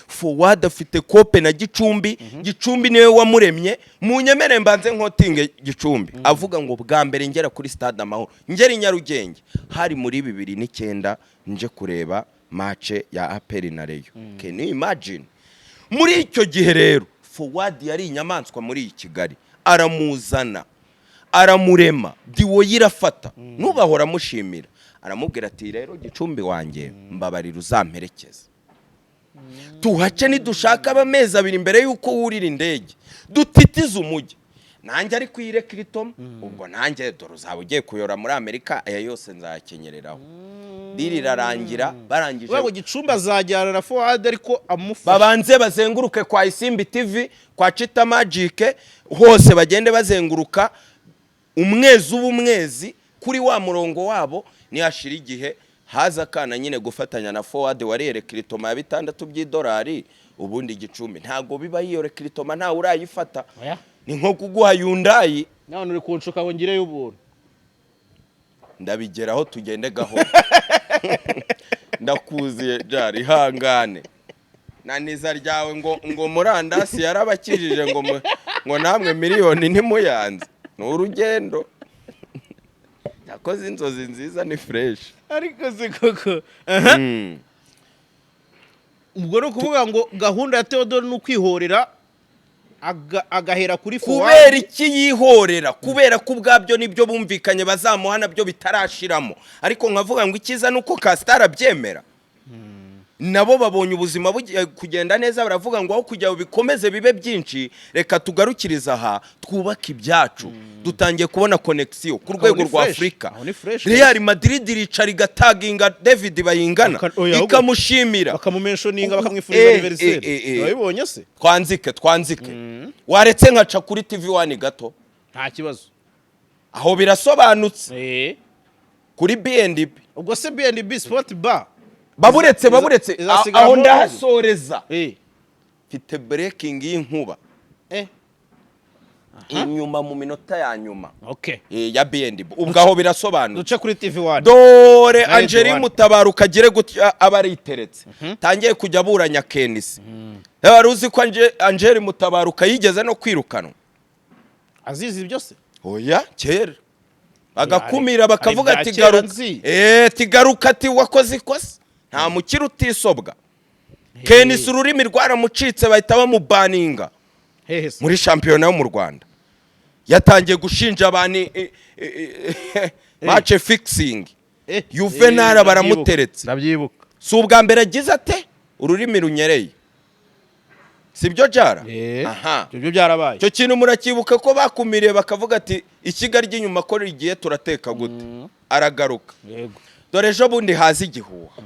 Forward afite kope na Gicumbi. Gicumbi niwe wamuremye. Mu nyemere mbanze nkotinge Gicumbi avuga ngo bwa mbere ngera kuri Stade Amahoro, ngera i Nyarugenge, hari muri 2009, nje kureba match ya APR na Rayon. Can you imagine? Muri icyo gihe rero Forward yari inyamaswa muri iyi Kigali. Aramuzana, aramurema, diwo irafata, nubahora amushimira. Aramubwira ati: "Rero Gicumbi wanjye, mbabarira uzamperekeze tuhace, nidushaka amezi 2 mbere y'uko wurira indege, dutitize umujyi." Nanjye ariko iyi rekiritomo ubwo nanjye dore uzaba ugiye kuyora muri Amerika, aya yose nzayakenyereraho. Deal irarangira, barangije. Uvuga ngo Gicumbi azajyana na Forward ariko amufasha. Babanze bazenguruke kwa Isimbi TV, kwa Chita Magic, hose bagende bazenguruka umwezi uba umwezi kuri wa murongo wabo. Nihashira igihe haza akana nyine gufatanya na Forward wariye recrutement ya 6 by'idolari. Ubundi Gicumbi ntabwo biba, iyo recrutement ntawe urayifata. Oya. Ni nko kuguha Hyundai. None uri kunshuka ngo ngireyo ubuntu. Ndabigeraho, tugende gahoro, ndakuziye jari, ihangane na niza ryawe ngo murandasi yarabakijije, ngo namwe miliyoni ntimuyanze. Ni urugendo, yakoze inzozi nziza, ni fresh. Ariko se koko, ubwo ni ukuvuga ngo gahunda ya Theodore ni ukwihorera. Agahera kuri Kubera Fuwadi. iki yihorera? Kubera ko ubwabyo nibyo bumvikanye bazamuha nabyo bitarashiramo. Ariko nkavuga ngo icyiza ni uko Castar abyemera, nabo babonye ubuzima bugiye kugenda neza, baravuga ngo aho kugira ngo bikomeze bibe byinshi, reka tugarukirize aha, twubake ibyacu. Dutangiye kubona connexion ku rwego ni rwa fresh. Afurika. Aho ni fresh. Real Madrid iricara igataginga David Bayingana, Oya, ahubwo ikamushimira, bakamumentioninga, bakamwifuriza anniversaire. Wabibonye se? Twanzike, twanzike. Waretse nkaca kuri TV One gato? Nta kibazo. Aho birasobanutse kuri B&B. Ubwo se B&B Sport Bar Baburetse, baburetse. izasigara Aho mo- ndahasoreza. Mfite breaking y'inkuba inyuma mu minota ya nyuma ya B&B. Ubwo aho birasobanutse. Duce kuri TV One. Dore Na Angeli One. Mutabaruka agire gutya aba ariteretse, tangiye kujya aburanya KNC. Wari uzi ko Angeli Mutabaruka yigeze no kwirukanwa? Azizi byose. Oya, kera bagakumira, Hari bakavuga ibya ati kera garuka. nzi. Ati garuka, ati wakoze ikosa, nta mukiri utisobwa. KNC ururimi rwaramucitse, bahita bamubaninga Hehe se? muri shampiyona yo mu Rwanda. Yatangiye gushinja abantu match fixing. Juvenal baramuteretse. Ndabyibuka. Si ubwa mbere agize ate ururimi runyereye, sibyo jara? Aha. Ibyo byo byarabaye. Icyo kintu murakibuka ko bakumiriye, bakavuga ati ishyiga ry'inyuma ko rigiye turateka gute? Aragaruka. Yego. Dore ejo bundi haza igihuha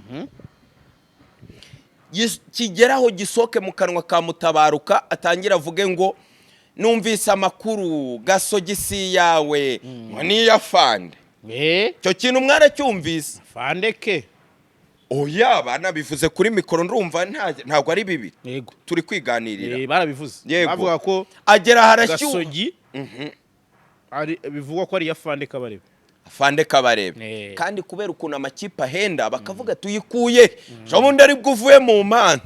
kigeraho gisohoke mu kanwa ka Mutabaruka, atangira avuge ngo numvise amakuru Gasogi si yawe, ngo niya Fande. Icyo kintu mwaracyumvise? Fandeke. Oya, banabivuze kuri mikoro, ndumva ntabwo ari bibi. Turi kwiganirira. Barabivuze. Yego. Bavuga ko Agera harashyuha. Gasogi ari bivugwa ko ari iya Fande Kabarebe. Afande Kabarebe. Kandi kubera ukuntu amakipe ahenda, bakavuga tuyikuye ejo bundi aribwo uvuye mu manza,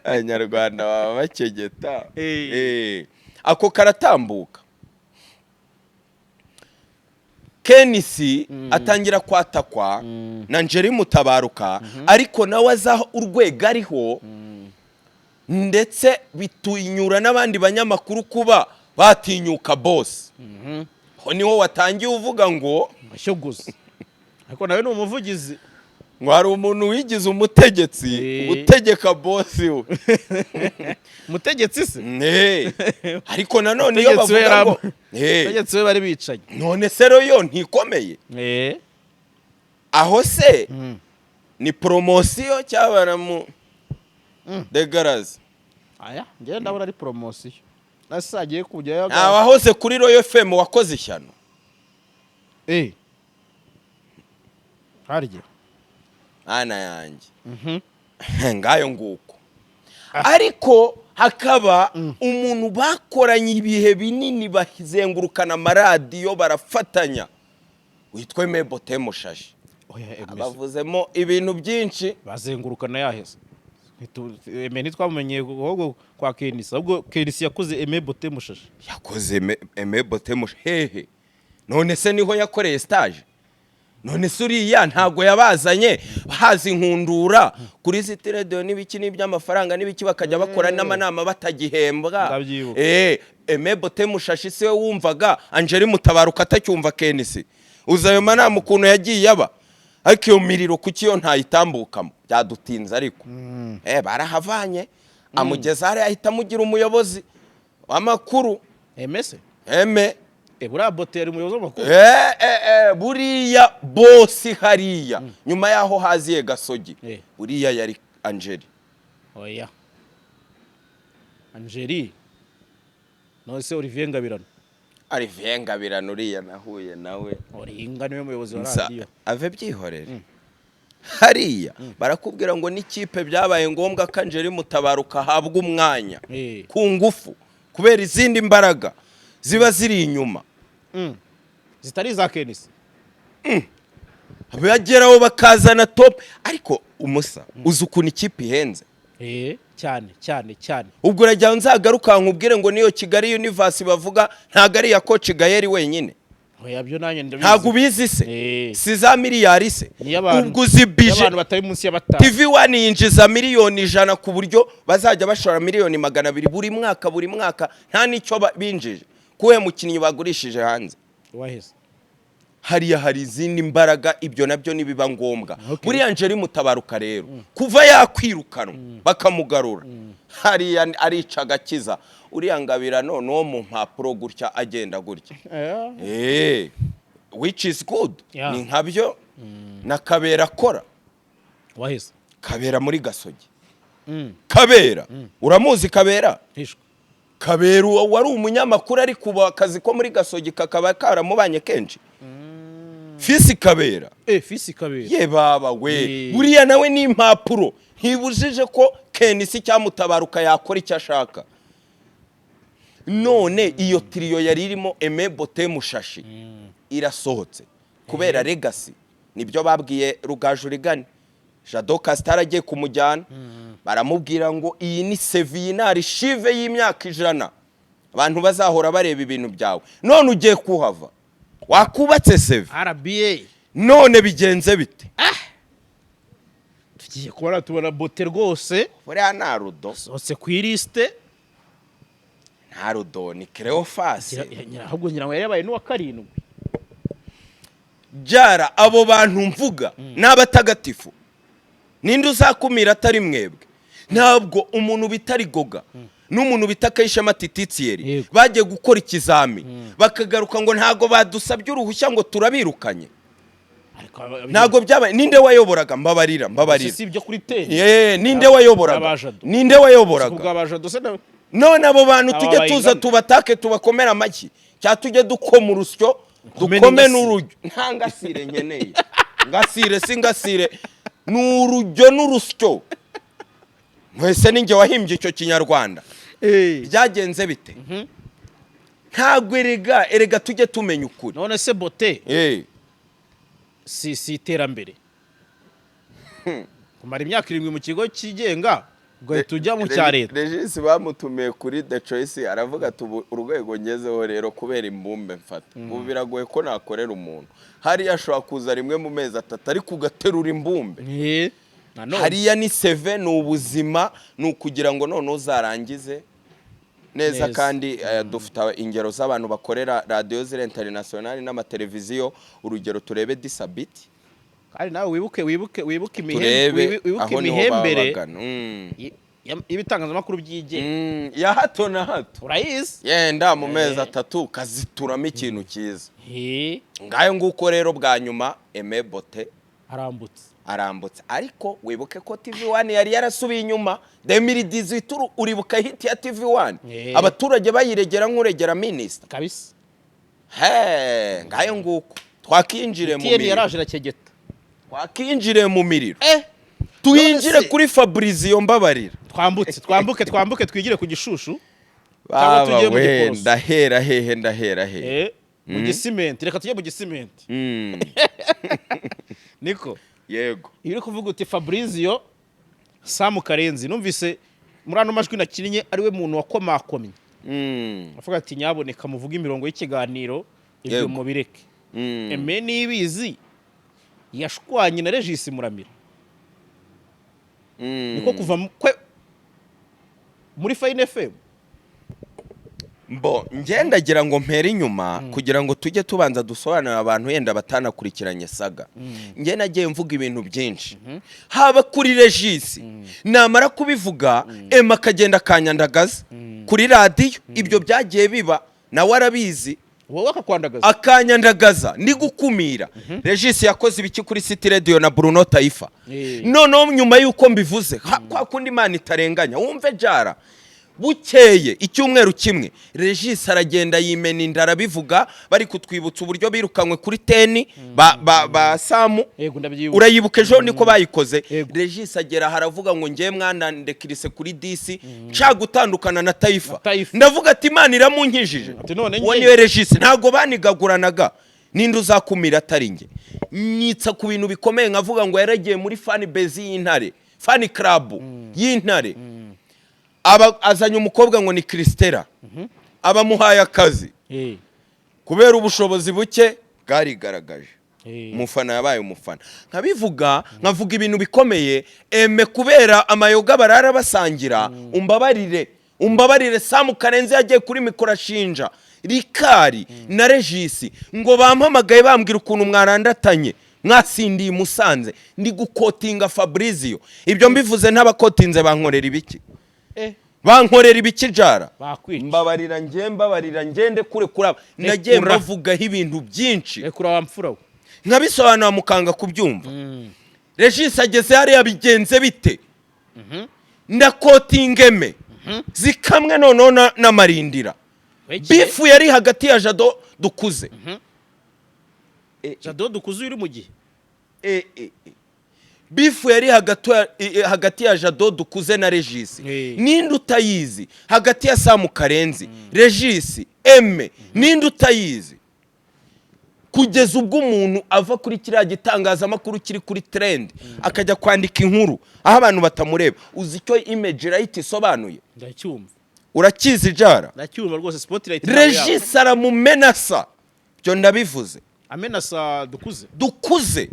Abanyarwanda baba bakegeta. Ako karatambuka, KNC atangira kwatakwa na Angeli Mutabaruka, ariko nawe azi aho urwego ariho, ndetse bitunyura n'abandi banyamakuru kuba batinyuka boss. Ho niho watangiye uvuga ngo Mashyoguzi, ariko nawe ni umuvugizi. Ngo hari umuntu wigize umutegetsi utegeka boss we. Umutegetsi se? Ne. Ariko nanone iyo Umutegetsi we bavuga ngo umutegetsi we bari bicaye. None se rero ntikomeye? Aho se ni promotion cyangwa baramu degaraza? Aya njyewe ndabona ari promotion, nase agiye kujyayo. Nta wahoze kuri Royal FM wakoze ishyano. Harya? Ana yanjye ngayo nguko. Ariko hakaba umuntu bakoranye ibihe binini, bazengurukana amaradiyo, barafatanya, witwa Mebote Mushashi. Oya, Eme Bavuzemo ibintu byinshi. Bazengurukana yaheze. Eme ntitwamumenyeye ahubwo kwa KNC, ahubwo KNC yakoze Eme Bote Mushashi. Yakoze Eme Bote Mushashi hehe? None se niho yakoreye stage? None se uriya ntabwo yabazanye haza inkundura kuri City Radio n'ibiki n'iby'amafaranga n'ibiki, bakajya bakora n'amanama batagihembwa? Ndabyibuka. Eme Bote Mushashi siwe wumvaga Angeli Mutabaruka atacyumva KNC? Uzi ayo manama ukuntu yagiye aba? Ariko iyo miriro kuki yo ntayitambukamo? Byadutinze, ariko barahavanye, amugeza hariya, ahita amugira umuyobozi w'amakuru. Eme se? Eme. Buriya Bote yari umuyobozi w'amakuru. Buriya boss hariya nyuma y'aho haziye Gasogi, buriya yari Angeli. Oya, Angeli? None se Olivier Ngabirano? Olivier Ngabirano uriya nahuye nawe. Oringa niwe muyobozi wa radiyo. Ave, byihorere. Hariya barakubwira ngo n'ikipe byabaye ngombwa ko Angeli Mutabaruka ahabwa umwanya ku ngufu, kubera izindi mbaraga ziba ziri inyuma Zitari iza KNC. Bageraho bakazana top. Ariko umusa, uzi ukuntu ikipe ihenze? Cyane cyane cyane. Ubwo urajya nzagaruka nkubwire ngo niyo Kigali Universe bavuga ntabwo ari iya coach Gael wenyine. Oya, byo nanjye ndabizi. Ntabwo ubizi se? Eh. Si za miliyari se? Niyo abantu- Ubwo uzi niyo bije abantu batari munsi ya 5. TV One yinjiza miliyoni 100, ku buryo bazajya bashora miliyoni 200 buri mwaka, buri mwaka, nta n'icyo binjije. Kuwe mukinnyi bagurishije hanze? Waheze. Hariya hari izindi mbaraga, ibyo nabyo nibiba ngombwa. Okay. Buriya Angeli Mutabaruka rero, kuva yakwirukanwa bakamugarura hariya, arica agakiza. Uriya Ngabira none uwo mu mpapuro gutya agenda gutya. Which is good. Ni nkabyo na Kabera akora. Waheze. Kabera muri Gasogi. Kabera uramuzi? Kabera? Hishwe. Kabera uwo wari umunyamakuru, ariko ubu akazi ko muri Gasogi kakaba karamubanye kenshi, Fisi Kabera. Fisi Kabera. Ye baba we! Buriya nawe ni impapuro, ntibujije ko KNC cyamutabaruka yakora icyo ashaka. None iyo trio yari irimo Aime Bote Mushashi irasohotse kubera legacy. Nibyo babwiye Rugaju Rigani. Jado Castar agiye kumujyana, baramubwira ngo iyi ni CV, iyi ni archive y'imyaka 100, abantu bazahora bareba ibintu byawe. None ugiye kuhava, wakubatse CV. RBA. None bigenze bite? Tugiye kubona tubona Bote rwose Buriya nta rudo. Sohotse ku ilisite. Nta rudo, ni Cleophas. Ahubwo ngira ngo yari yabaye n'uwa karindwi. Byara abo bantu mvuga ni abatagatifu. Ninde uzakumira atari mwebwe? Ntabwo umuntu bita Rigoga n'umuntu bita Kayishema Tititsiyeri bagiye gukora ikizami bakagaruka ngo ntabwo badusabye uruhushya, ngo turabirukanye. Ariko Ntabwo byabaye. Ninde wayoboraga? Mbabarira, mbabarira. Si ibyo kuri teni. Ye, ninde wayoboraga? Abajado. Ninde wayoboraga? Kubwa Bajado se nawe? None abo bantu Aba tujye tuza bayingana. tubatake, tubakomere amashyi, cyangwa tujye dukoma urusyo, Dukome dukome n'ingasire. n'urujyo? Nta ngasire nkeneye, ngasire si ngasire, ni urujyo n'urusyo. Mwese ninjye wahimbye icyo Kinyarwanda. Byagenze bite? Ntabwo erega, erega tujye tumenya ukuri. None se Bote si iterambere kumara imyaka 7 mu kigo cyigenga ugahita ujya mu cya leta? Regis bamutumiye kuri The Choice, aravuga ati ubu urwego ngezeho rero, kubera imbumbe mfata ubu, biragoye ko nakorera umuntu. Hariya ashobora kuza rimwe mu mezi 3, ariko ugaterura imbumbe. Nanone. Hariya ni CV, ni ubuzima, ni ukugira ngo none uzarangize neza. Neza. Kandi dufite ingero z'abantu bakorera radiyo ziri international n'amateleviziyo. Urugero turebe Disabiti. Kandi nawe wibuke Turebe wibuke aho niho baba imihembere bagana. y'ibitangazamakuru byigenga. Ya hato na hato. Urayizi. Yenda mu mezi 3 kazituramo ikintu cyiza. Ngayo nguko rero, bwa nyuma Aime Bote Arambutse. arambutse. Ariko wibuke ko TV One yari yarasubiye inyuma 2018. Uribuka hit ya TV One? Abaturage bayiregera nk'uregera minisita. Kabisa. He, ngayo nguko, twakinjire mu TN miriro. yaraje irakegeta. Twakinjire mu miriro, twinjire None se- kuri Fabrizio, mbabarira. Twambutse, twambuke, twambuke, twigire ku Gishushu cyangwa Baba tujye mu we! Giporoso. Ndahera hehe? Ndahera hehe? Mu Gisimenti, reka tujye mu Gisimenti. Niko. Yego. Iyo uri kuvuga uti Fabrizio Samu Karenzi, numvise muri ano majwi nakinnye ariwe muntu wakomakomye avuga ati nyaboneka muvuge imirongo y'ikiganiro, ibyo mubireke. Aime Niyibizi yashwanye na Regis Muramira. Niko kuva kwe muri Fine FM. Mbo ngendagira ngo mpere inyuma kugira ngo tujye tubanza dusobanurire abantu yenda batanakurikiranye saga. Nge nagiye mvuga ibintu byinshi, haba kuri Regis, namara kubivuga Ema akagenda akanyandagaza kuri radiyo. Ibyo byagiye biba, nawe arabizi. Wowe akakwandagaza? Akanyandagaza ndi gukumira. Regis yakoze ibiki kuri City Radio na Bruno Taifa? Noneho nyuma y'uko mbivuze, kwa kundi Imana itarenganya, wumve jara, bukeye icyumweru kimwe Regis aragenda yimena inda, arabivuga, bari kutwibutsa uburyo birukanywe kuri Teni ba Samu. Yego, ndabyibuka. Urayibuka? Ejo niko bayikoze. Yego. Regis agera aha aravuga ngo ngewe mwana ndekirise kuri disi, nshaka gutandukana na Taifa. Na Taifa. Ndavuga ati Imana iramunkijije. Ati none Uwo njye- niwe Regis, ntabwo banigaguranaga. Ninde uzakumira atari njye? Nyitsa ku bintu bikomeye, nkavuga ngo yaragiye muri fan base y'Intare, fan club y'Intare, aba azanye umukobwa ngo ni Christella, abamuhaye akazi. Kubera ubushobozi buke bwarigaragaje. Umufana yabaye umufana, nkabivuga, nkavuga ibintu bikomeye. Eme kubera amayoga barara basangira, umbabarire, umbabarire. Samu Karenzi yagiye kuri mikoro ashinja Rikari na Regisi ngo bampamagaye bambwira ukuntu mwarandatanye, mwasindiye i Musanze. Ndi guquotinga Fabrizio. Ibyo mbivuze ntabaquotinze bankorera ibiki? Bankorera ibiki, Jara? Bakwica. Mbabarira njye, mbabarira, ngende kure kuraba nagiye Rekura. mbavugaho ibintu byinshi. Rekura wa mfura we. Nkabisobanura mukanga kubyumva. Regis ageze hariya, bigenze bite? Ndaquotinga eme zikamwe noneho n'amarindira. Beef yari hagati ya Jado Dukuze. Jado Dukuze uri mu gihe. Beef yari hagati ya Jado Dukuze na Regis. Ninde utayizi? Hagati ya Samu Karenzi, Regis, eme, ninde utayizi? Kugeza ubwo umuntu ava kuri kiriya gitangazamakuru kiri kuri trend akajya kwandika inkuru aho abantu batamureba. Uzi icyo image right isobanuye? Ndacyumva. Urakizi, Jara? Ndacyumva rwose, spotlight. Regis aramumenasa, ibyo ndabivuze. Amenasa Dukuze? Dukuze.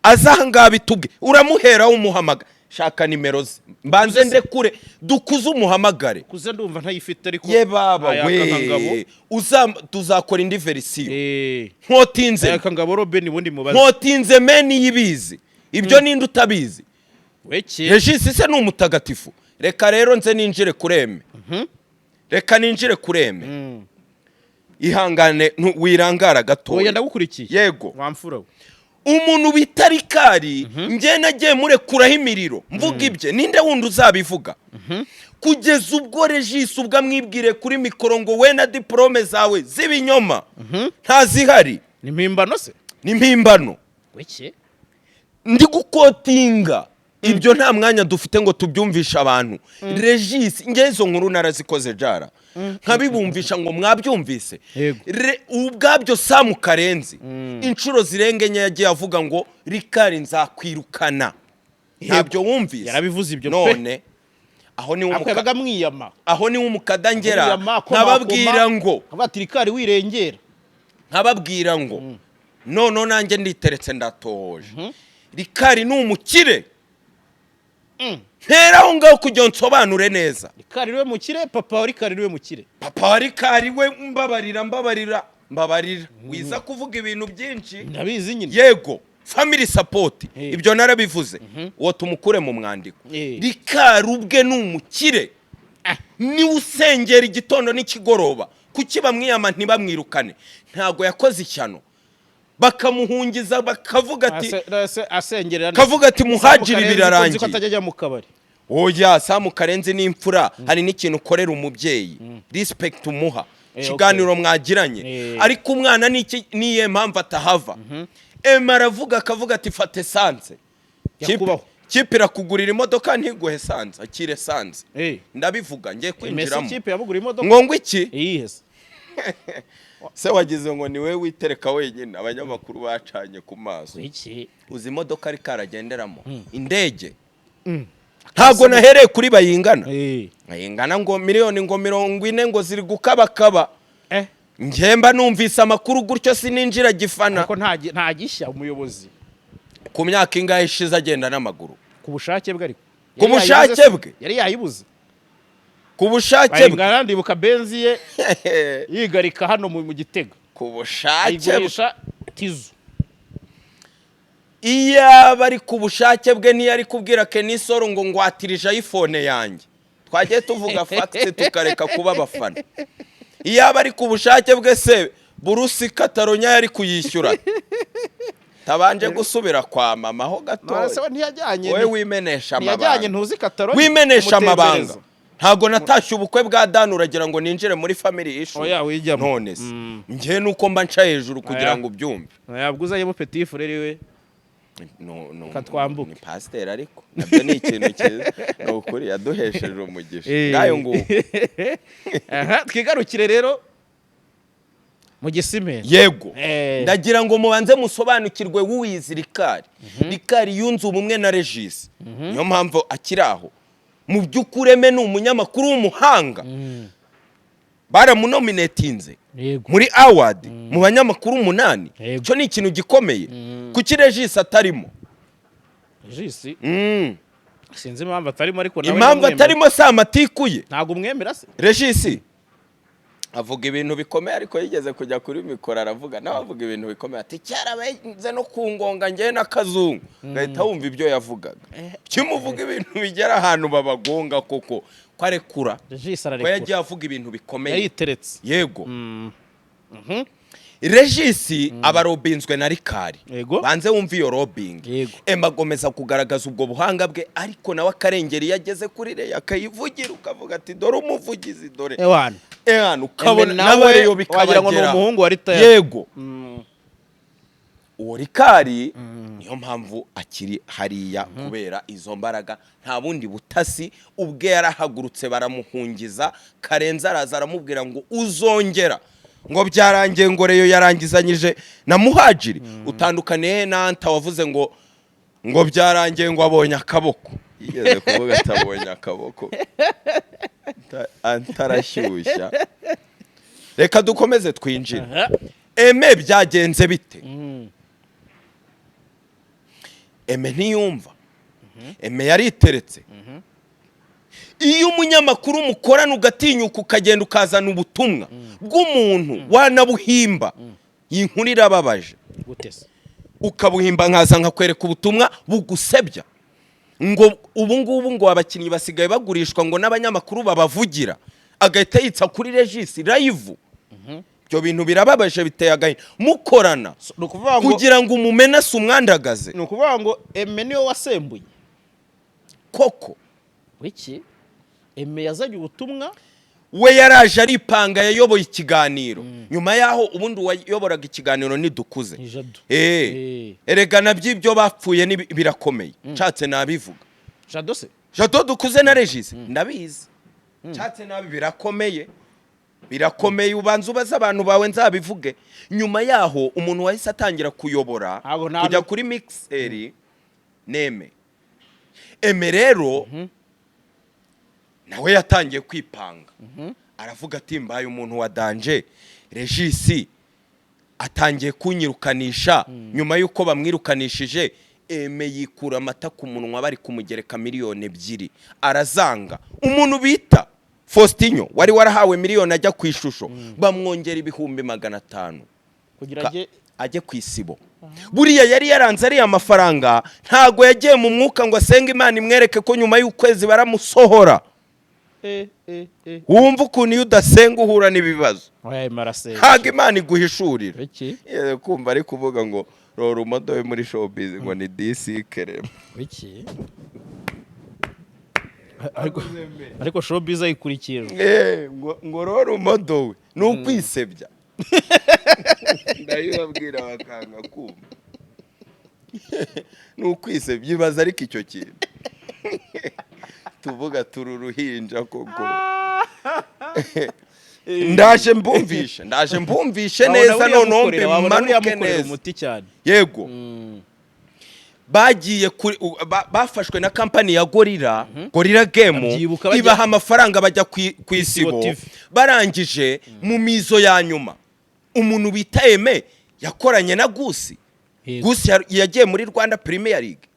Aza ahangaha bitubwe, uramuheraho umuhamaga, shaka nimero ze, mbanze ndekure Dukuze umuhamagare. Dukuze ndumva ntayifite ariko. Ye baba. Ayaka Ngabo. We tuzakora indi version. Nquotinze. Ayaka Ngabo Robin, ubundi mubaze. Nquotinze meni yibizi ibyo, ninde utabizi? Weke. Regis se ni umutagatifu? Reka rero nze ninjire kuri eme, reka ninjire kuri eme. Ihangane, wirangara Oya. Gatoya. Ndagukurikiye. Yego. Wa mfura we. Umuntu bita Rikari, njye nagiye murekuraho imiriro, mvuga ibye, ninde wundi uzabivuga? Kugeza ubwo Regis ubwo amwibwire kuri mikoro ngo we na diporome zawe z'ibinyoma ntazihari. Ni mpimbano se? Ni mpimbano. Weke. Ndi guquotinga ibyo, nta mwanya dufite ngo tubyumvishe abantu. Regis, nge izo nkuru narazikoze, Jara, nkabibumvisha ngo mwabyumvise. Yego. Ubwabyo Samu Karenzi inshuro zirenga enye yagiye avuga ngo Rikari nzakwirukana, ntabyo wumvise? Yarabivuze ibyo pe. None aho ni Ako yabaga amwiyama. Aho ni umukada ngera. Amwiyama, akoma, Nkababwira akoma. ngo Akavuga ati Rikari wirengera. Nkababwira ngo none nanjye nditeretse, ndatoje, Rikari ni umukire. Ntera aho ngaho kugira ngo nsobanure neza. Rikari niwe mukire? Papa wa Rikari niwe mukire? Papa wa Rikari we, mbabarira, mbabarira, mbabarira, wiza kuvuga ibintu byinshi. Ndabizi nyine. Yego, family support. Ibyo narabivuze, uwo tumukure mu mwandiko. Rikari ubwe ni umukire, niwe usengera igitondo n'ikigoroba. Kuki bamwiyama ntibamwirukane? Ntabwo yakoze ishyano, bakamuhungiza, bakavuga ati Asengerera nde? Kavuga ati muhajiri. Samu Karenzi ko nzi ko Birarangiye. atajya ajya mu kabari. Oya, Samu Karenzi ni imfura. Hari n'ikintu ukorera umubyeyi, respect umuha, ikiganiro mwagiranye. Ariko umwana ni iki? Niye mpamvu atahava? Ema aravuga, akavuga ati fata essence. Yakubaho. Kipe irakugurira imodoka ntiguhe essence, akira essence. Ndabivuga ngiye Messi kwinjiramo. Ikipe yabugura imodoka? Ngo iki? Iyihe se? Se wagize ngo ni wowe witereka wenyine? Abanyamakuru bacanye ku maso. Iki? Uzi imodoka ariko aragenderamo? Indege. Ntabwo nahereye kuri Bayingana. Bayingana ngo miliyoni ngo 40 ngo ziri gukabakaba. Njyemba numvise amakuru gutyo, sininjira gifana. Ariko nta gishya umuyobozi. Ku myaka ingahe ishize agenda n'amaguru. Ku bushake bwe ariko. Ku Yari bushake yayibuze se? bwe? Yari yayibuze. Ku bushake bwe. Bayingana ndibuka Benz ye yigarika hano mu Gitega. Ku bushake bwe. Ayigurisha Tizu. Iyaba ari ku bushake bwe, ntiyari kubwira Kenisoro ngo ngwatirije iPhone yanjye. Twagiye tuvuga facts, tukareka kuba abafana. Iyaba ari ku bushake bwe se, burusi Kataronya yari kuyishyura tabanje gusubira kwa mama ho None gatoya? se we ntiyajyanye? Wowe wimenesha Ntiyajyanye amabanga. ntuzi Kataronya? Wimenesha amabanga. Kumutembereza. Ntabwo natashye ubukwe bwa Dani, uragira ngo ninjire muri family issue? Oya, wijyamo. None se njye nuko mba nca hejuru kugira Oya. ngo ubyumve? Yabwo uzanyemo petit frère we. No, no, Reka twambuke. Ni pasiteri, ariko nabyo ni ikintu cyiza, ni ukuri yaduhesheje umugisha. Ngayo nguko. Aha, twigarukire rero mu Gisimenti. Yego. Ndagira ngo mubanze musobanukirwe wuwizi Rikari. Rikari yunze ubumwe na Regis, niyo mpamvu akiri aho. Mu by'ukuri eme ni umunyamakuru w'umuhanga. Baramunominatinze muri award mu banyamakuru 8. Cyo ni ikintu gikomeye. Kuki Regis atarimo? Regis sinzi impamvu atarimo, ariko nawe Impamvu ndamwemera. atarimo si amatiku ye. Ntabwo umwemera se? Regis avuga ibintu bikomeye, ariko yigeze kujya kuri mikoro aravuga, nawe avuga ibintu bikomeye, ati cyarabenze no ku ngonga njyewe n'akazungu, ugahita wumva ibyo yavugaga kimuvuga ibintu bigera ahantu babagonga koko, ko arekura, Regis ko ararekura. yagiye avuga ibintu bikomeye. Yariteretse. Yego, Regis aba arobinzwe na Rikari. Banze wumve iyo lobbying. Emma agomeza kugaragaza ubwo buhanga bwe, ariko nawe akarengera iyo ageze kuri Reyo akayivugira, ukavuga ati dore umuvugizi, dore Ewana. Ewana, ukabona Eme nawe n'abareyo wagira ngo ni bikabagera. umuhungu wa Ritayari. Yego, uwo Rikari niyo mpamvu akiri hariya kubera izo mbaraga, nta bundi butasi. Ubwe yarahagurutse baramuhungiza, Karenzi araza aramubwira ngo uzongera ngo byarangiye, ngo Reyo yarangizanyije na Muhajiri, utandukaniye na Anta wavuze ngo byarangiye, ngo abonye akaboko. Yigeze kuvuga ati abonye akaboko. Anta arashyushya. Reka dukomeze twinjire. Eme byagenze bite? Eme ntiyumva, Eme yariteretse. Iyo umunyamakuru mukorana ugatinyuka ukagenda ukazana ubutumwa bw'umuntu wanabuhimba, iyi nkuru irababaje. Gute se? Ukabuhimba, nkaza nkakwereka ubutumwa bugusebya, ngo ubu ngubu ngo abakinnyi basigaye bagurishwa ngo n'abanyamakuru babavugira, agahita yitsa kuri Regis live. Ibyo bintu birababaje, biteye agahinda mukorana. So, ni ukuvuga ngo Kugira ngo umumenase, umwandagaze. Ni ukuvuga ngo Eme niwe wasembuye? Koko. Wiki Eme yazanye ubutumwa. We yaraje aripanga, yayoboye ikiganiro. Nyuma yaho ubundi uwayoboraga ikiganiro ni Dukuze. Ni Jado. Erega nabyo ibyo bapfuye birakomeye, nshatse nabivuga. Jado se? Jado Dukuze na Regis ndabizi, nshatse nabi birakomeye, birakomeye. Ubanza ubaze abantu bawe, nzabivuge nyuma yaho. Umuntu wahise atangira kuyobora Ntabwo kujya kuri mixer neme. Eme rero nawe yatangiye kwipanga, aravuga ati mbaye umuntu wa danger, Regis atangiye kunyirukanisha. Nyuma y'uko bamwirukanishije, Eme yikura amata ku munwa, bari kumugereka miliyoni 2 arazanga. Umuntu bita Faustinho wari warahawe miliyoni ajya ku Ishusho, bamwongera 500,000 kugira ajye ajye ku Isibo. Buriya yari yaranze ariya mafaranga, ntago yagiye mu mwuka ngo asenge Imana imwereke ko nyuma y'ukwezi baramusohora. Wumva ukuntu iyo udasenga uhura n'ibibazo. Oya, Eme arasenga. Ntabwo Imana iguhishurira. Wiki Kumva ari kuvuga ngo rora umodoye muri showbiz ngo ni DC Kerema. Wiki ariko showbiz ayikurikiye. Ngo rora umodowe ni ukwisebya, ndabibabwira bakanga kumva, ni ukwisebya. Ibaza ariko icyo kintu tuvuga turi uruhinja koko. Ndaje mbumvishe, ndaje mbumvishe neza, noneho mbimanuke neza. Umuti cyane. Yego, bagiye kuri bafashwe na kampani ya Gorilla, Gorilla Game. Ndabyibuka Ibaha amafaranga bajya ku Isibo Isibo TV. Barangije mu mizo ya nyuma, umuntu bita Eme yakoranye na Gusi. Gusi yagiye muri Rwanda Premier League.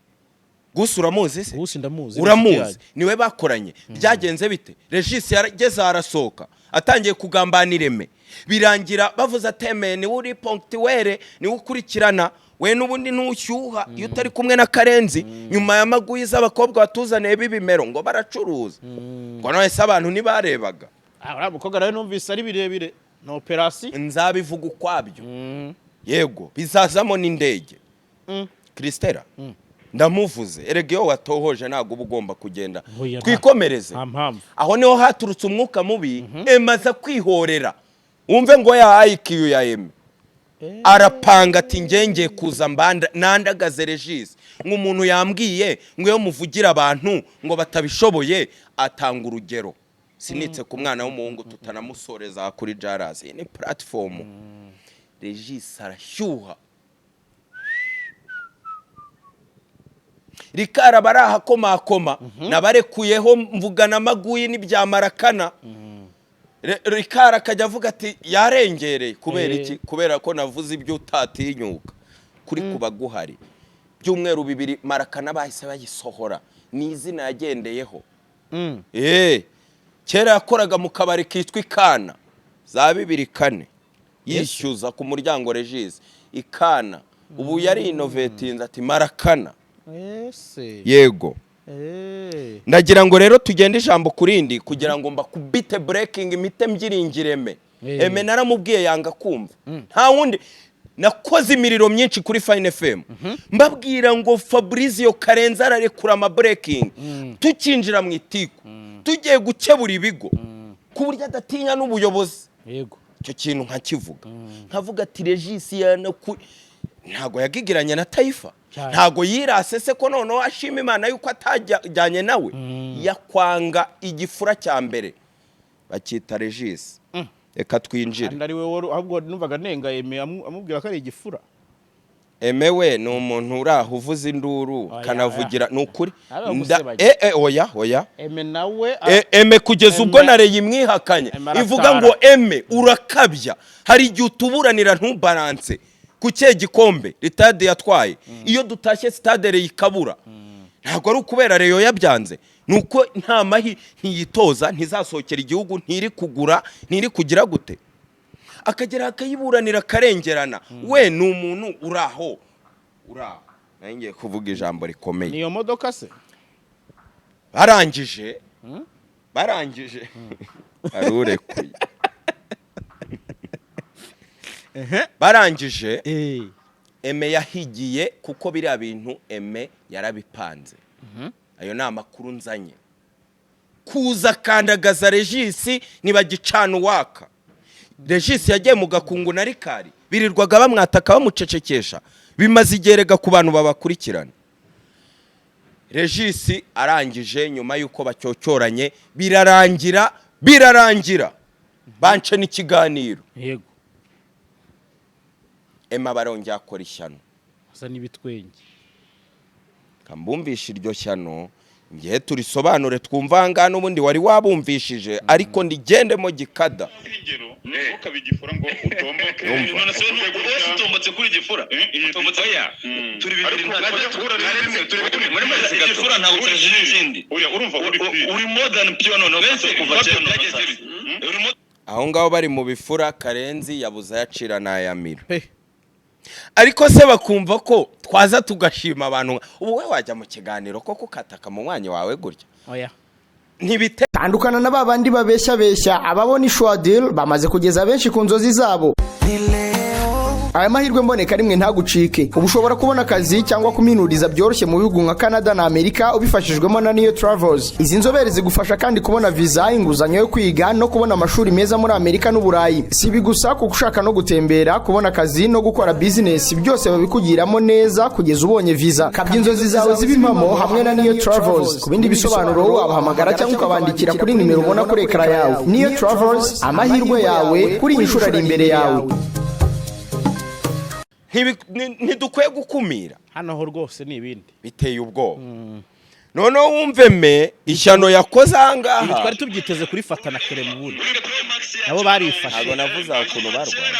Gusi uramuzi se? Gusi ndamuzi. Uramuzi, niwe bakoranye. Byagenze bite? Regis yarageze arasohoka, atangiye kugambanira Eme, birangira bavuze ati Eme niwe uri ponctuel, niwe ukurikirana, we n'ubundi ntushyuha iyo utari kumwe na Karenzi. Nyuma ya maguyi z'abakobwa batuzaniye b'ibimero ngo baracuruza, ngo none se abantu ntibarebaga? Ah, uriya mukobwa nawe numvise ari birebire, ni operasiyo. Nzabivuga ukwabyo. Yego, bizazamo n'indege. Christella ndamuvuze. Erega iyo watohoje ntabwo uba ugomba kugenda. Oya, Twikomereze. Nta mpamvu. Aho niho haturutse umwuka mubi. Eme aza kwihorera, wumve ngo ya IQ ya Eme, arapanga ati ngengeye kuza mbanda nandagaze Regis, nk'umuntu yambwiye ngo iyo muvugira abantu ngo batabishoboye, atanga urugero sinitse ku mwana w'umuhungu tutanamusoreza kuri jarazi. Iyi ni platform. Regis arashyuha, Rikara barahakomakoma, nabarekuyeho mvugana amaguyi n'ibyamarakana. Rikara akajya avuga ati yarengereye kubera iki? Kubera ko navuze ibyo utatinyuka kuri kuba guhari. Byumweru 2 Marakana bahise bayisohora, ni izina yagendeyeho. Kera yakoraga mu kabari kitwa Ikana za 2004, yishyuza ku muryango Regis Ikana. Ubu yari inovetinze ati Marakana. Ese? Yego. Ndagira ngo rero tugende ijambo ku rindi kugira ngo mbakubite breaking, imite mbyiringireme. Eme naramubwiye yanga kumva. Nta wundi nakoze imiriro myinshi kuri Fine FM mbabwira ngo Fabrizio Karenzi ararekura ama breaking, tukinjira mu itiku tugiye gukebura ibigo ku buryo adatinya n'ubuyobozi. Icyo kintu nkakivuga, nkavuga ati Regis ntago yagigiranye na Taifa. Ntago yirase se ko noneho ashima Imana yuko atajyanye nawe yakwanga igifura cya mbere bacyita Regis. Reka twinjire. Kandi ari we ahubwo numvaga nenga Eme amubwira ko ari igifura. Emewe ni umuntu uri aho uvuza induru. Oya, kanavugira ni ukuri. Ari ugusebanya. Oya, oya. Eme nawe Eme kugeza ubwo Eme- nareye imwihakanye. Eme aratara. Ivuga ngo eme urakabya, hari igihe utuburanira ntubalance ku cye gikombe ritade yatwaye. Iyo dutashye stade ikabura, ntabwo ari ukubera Rayon yabyanze, ni uko nta mahi, ntiyitoza, ntizasohokera igihugu, ntiri kugura, ntiri kugira gute, akagera akayiburanira akarengerana. We ni umuntu uri aho, uri aho. Nari ngiye kuvuga ijambo rikomeye. Niyo modoka se? Barangije arurekuye, barangije. Eme yahigiye kuko biriya bintu Eme yarabipanze. Ayo ni amakuru nzanye kuza akandagaza Regis ntibagicana uwaka. Regis yagiye mu gakungu na Rikari, birirwaga bamwataka bamucecekesha, bimaze igerega ku bantu babakurikirana. Regis arangije nyuma y'uko bacyocyoranye birarangira bance n'ikiganiro. Emma barongera akora ishyano. Asa n'ibitwenge. Kambumvisha iryo shyano ngiye turisobanure twumva aha ngaha, n'ubundi wari wabumvishije ariko ndigendemo gikada. Ingero ntukabigifura ngo utomboke. Umva. None se wese utombotse kuri gifura? Utombotse oya. Turi bibiri. Ariko Ntabwo ujya guhura turi turi muri muri mazi gifura ntabwo turi n'ikindi. Oya, urumva uri Uri more than pure noneho kuva kera noneho sasa. Uri more Aho ngaho bari mu bifura, Karenzi yabuze ayacira n'ayamira. Pe. Ariko se bakumva ko twaza tugashima abantu, ubu we wajya mu kiganiro koko ukataka mu mwanya wawe gutya? Oya. Ntibite. Tandukana na ba bandi babeshya ababona ishwadil bamaze kugeza benshi ku nzozi zabo. Aya mahirwe mboneka rimwe ntagucike. Ubu ushobora kubona akazi cyangwa kuminuriza byoroshye mu bihugu nka Canada na Amerika ubifashijwemo na Niyo Travels. Izi nzobere zigufasha kandi kubona viza, inguzanyo yo kwiga no kubona amashuri meza muri Amerika n'Uburayi. Si ibi gusa, kuko ushaka no gutembera, kubona akazi no gukora bizinesi, byose babikugiramo neza kugeza ubonye viza. Kabya inzozi zawe zibe impamo hamwe na Niyo Travels. Ku bindi bisobanuro wabahamagara cyangwa ukabandikira kuri nimero ubona kuri ekara yawe. Niyo Travels, amahirwe yawe kuri iyi nshuro ari imbere yawe. Ntidukwiye gukumira. Hano ho rwose ni ibindi. Biteye ubwoba. Noneho wumve me ishyano yakoze aha Ibi ngaha. twari tubyiteze kuri Fata na Kerema, ubundi nabo barifashe. Ntabwo navuze aho ukuntu barwaye,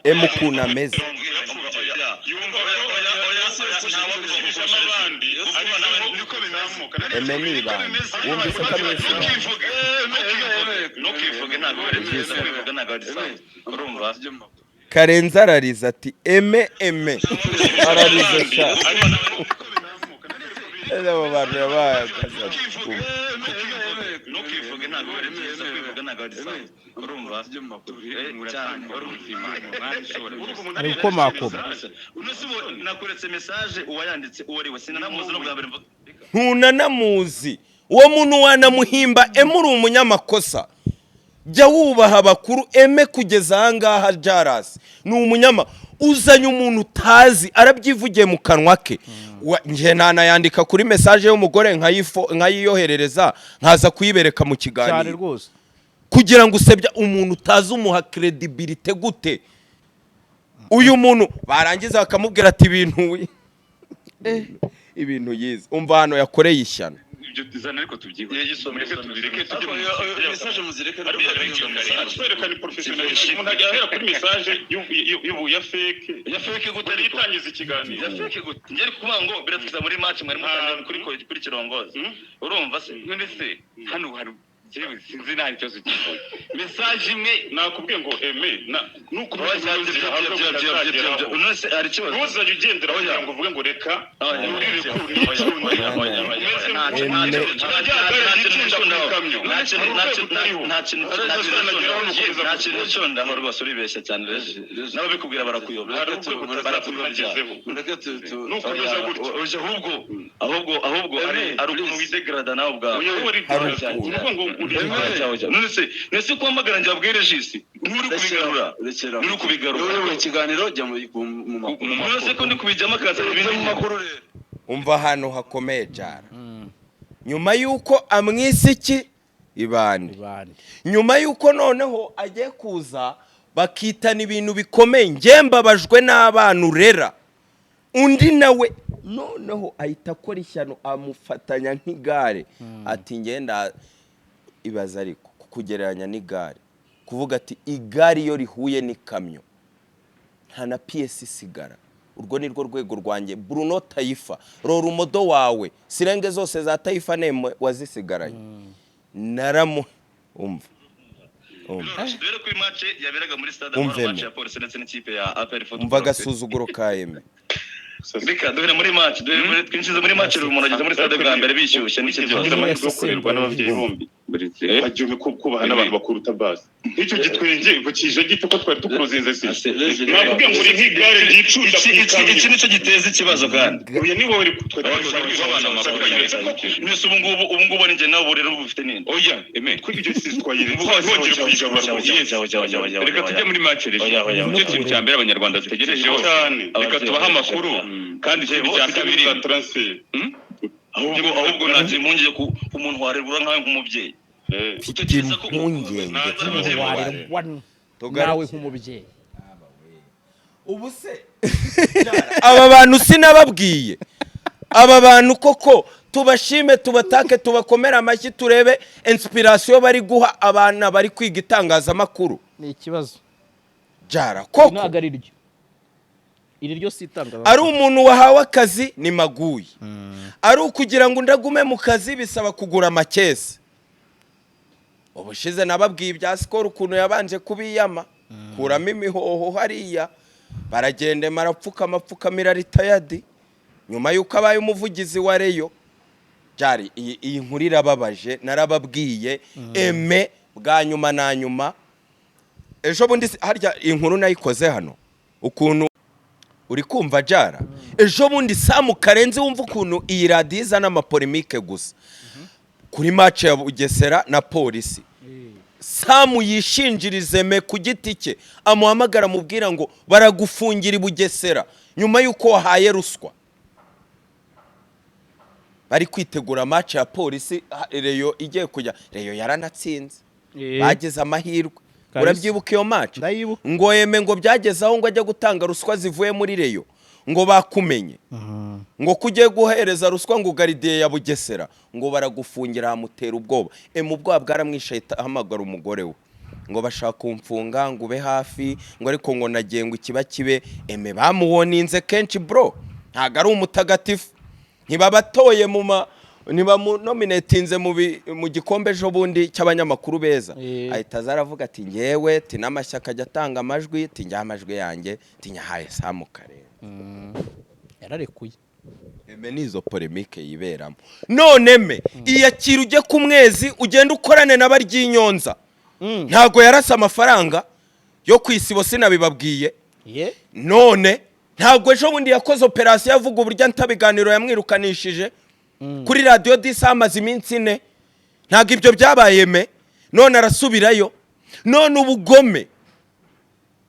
emu ukuntu ameze. Eme ni ibanga, wumvise ko amwishyura. Ntukivuge, ntabwo ari byiza kwivuga, ntabwo ari sawa, urumva? Karenzi arariza ati eme eme ararize sha. Ese abo bantu yabaye akazi ati, "Umva." Ntukivuge, ntabwo ari byiza kwivuga, ntabwo ari sawa, urumva? Cyane. Ari gukomakoma. Uno si nakuretse message uwayanditse uwo ari we sinanamuzi no bwa mbere mvuga. Ntunanamuzi uwo muntu wanamuhimba. Eme uri umunyamakosa, jya wubaha abakuru. Eme kugeza aha ngaha jarasi ni umunyama, uzanye umuntu utazi, arabyivugiye mu kanwa ke. Njye nanayandika kuri message y'umugore nkayiyoherereza nkaza kuyibereka mu Cyane. kiganiro. Rwose. Kugira ngo usebya umuntu utazi umuha credibility gute? Uyu muntu barangiza bakamubwira ati ibintu ibintu yize. Umva hano yakoreye ishyano. Ibyo zana, ariko tubyihuse. Mureke tubireke tujye mu Message muzireke. Twerekana professionalism, umuntu ajya ahera kuri message y'ubu ya fake. Ya fake gute ariko? Itangiza ikiganiro. Ya fake gute? Njye ari kuvuga ngo biratwiza muri match mwari mutangiye kuri kirongozi, urumva se? None se hano hari, jewe sinzi nta kibazo kivuye message imwe. Nakubwiye ngo eme nukomeza None se hari ikibazo? Ntuzajya ugendera kugira ngo uvuge ngo reka urire Nta kintu cyondaho rwose, uribeshya cyane. N'ababikubwira barakuyobya, barakuyobya. Nukomeza gutyo. Ahubwo ari ukuntu widegrada nawe ubwawe. Hari ukuntu. Uvuga ngo uri None se kuhamagara njye abwire Regis, nturi kubigarura, nturi kubigarura. Wowe ikiganiro jya mu makuru. None se ko ndi kubijyamo akaza ibindi Mu makuru rero. Umva ahantu hakomeye cyane, nyuma y'uko amwise iki, ibandi. Ibandi. Nyuma y'uko noneho agiye kuza bakitana ibintu bikomeye, njye mbabajwe n'abana urera. Undi nawe noneho ahita akora ishyano, amufatanya nk'igare, ati ngenda ibaza, ariko kugereranya n'igare, kuvuga ati igare iyo rihuye n'ikamyo nta na pièce isigara. Urwo ni rwo rwego rwanjye. Bruno Taifa, rora umudo wawe, sirenge zose za Taifa neme wazisigaranye naramu umva umva. Duhere kuri match yaberaga muri stade Umve Amahoro, match me. ya Polisi ndetse n'ikipe ya APR Football Umva Club. agasuzuguro ka Eme. Reka duhere muri match, duhere muri, twinjize muri match. Umuntu ageze muri stade bwa mbere bishyushye n'icyo Ugize byose. amahirwe yo kurerwa n'ababyeyi bombi, bagiye kubaha n'abantu bakuruta. Basi nk'icyo gitwenge kije gite ko twari tukurozinze? Si nakubwiye ngo uri nk'igare ryicunda ku Iki ikamyo. nicyo giteza ikibazo kandi. Oya, ni wowe. Mwese ubu ngubu ni njye nawe, ubu rero bufite ninde? Oya Eme. Ibyo si twayiretse, ntongere kuyigarura rwose. Reka tujye muri match rero. Oya, oya, Nicyo kintu cya mbere abanyarwanda dutegerejeho. Cyane. Reka tubahe amakuru, kandi ikindi cya Tujye muri kabiri za transfer. Ahubwo nagira impungenge ku muntu warerura nkawe nk'umubyeyi. Mfite impungenge. Warerwa nawe nk'umubyeyi. Ubu se aba bantu sinababwiye, aba bantu koko tubashime, tubatake, tubakomere amashyi, turebe inspiration bari guha abana bari kwiga itangazamakuru. Ni ikibazo. Jara koko. Ntabwo ari ryo, iri ryo si itangazamakuru. Ari umuntu wahawe akazi ni maguyi, ari ukugira ngo undi agume mu kazi bisaba kugura amakesi. Ubushize nababwiye ibya Skol, ukuntu yabanje kubiyama, kuramo imihoho hariya, baragenda arapfukama, apfukamira retired nyuma y'uko abaye umuvugizi wa Rayon. Byari iyi nkuru irababaje. Narababwiye eme bwa nyuma na nyuma ejo bundi harya inkuru nayikoze hano, ukuntu uri kumva jara ejo bundi Samu Karenzi, wumva ukuntu iyi radiyo izana amapolémique gusa kuri match ya Bugesera na Polisi. Samu yishinjirize me ku giti cye, amuhamagara amubwira ngo baragufungira i Bugesera nyuma y'uko wahaye ruswa. Bari kwitegura match ya Polisi, Rayon igiye kujya, Rayon yaranatsinze, bagize amahirwe. Kabisa. Urabyibuka iyo match? Ndayibuka. Ngo yeme ngo byageze aho ngo ajya gutanga ruswa zivuye muri Rayon, ngo bakumenye ngo ko ugiye guhereza ruswa ngo gardien ya Bugesera, ngo baragufungira, hamutera ubwoba. Emu ubwoba bwaramwishe, ahita ahamagara umugore we ngo bashaka kumfunga, ngo ube hafi, ngo ariko ngo nagiye ngo ikiba kibe. Eme bamuwoninze kenshi, bro, ntabwo ari umutagatifu. Ntibabatoye mu ma, ntibamunominatinze mu gikombe ejo bundi cy'abanyamakuru beza. Ahita aza aravuga ati ngewe ti n'amashyaka ajya atanga amajwi, ti njya amajwi yanjye ti nyahaye Samu Karenzi. Yararekuye. Eme nizo polémique yiberamo. None me iyakira ujye ku mwezi, ugende ukorane na Baryinyonza. Ntabwo yarase amafaranga yo ku isibo, sinabibabwiye? Ye. None ntabwo ejo bundi yakoze operasiyo avuga uburyo ntabiganiro yamwirukanishije kuri radiyo disi hamaze iminsi 4? Ntabwo ibyo byabaye me? None arasubirayo. None ubugome,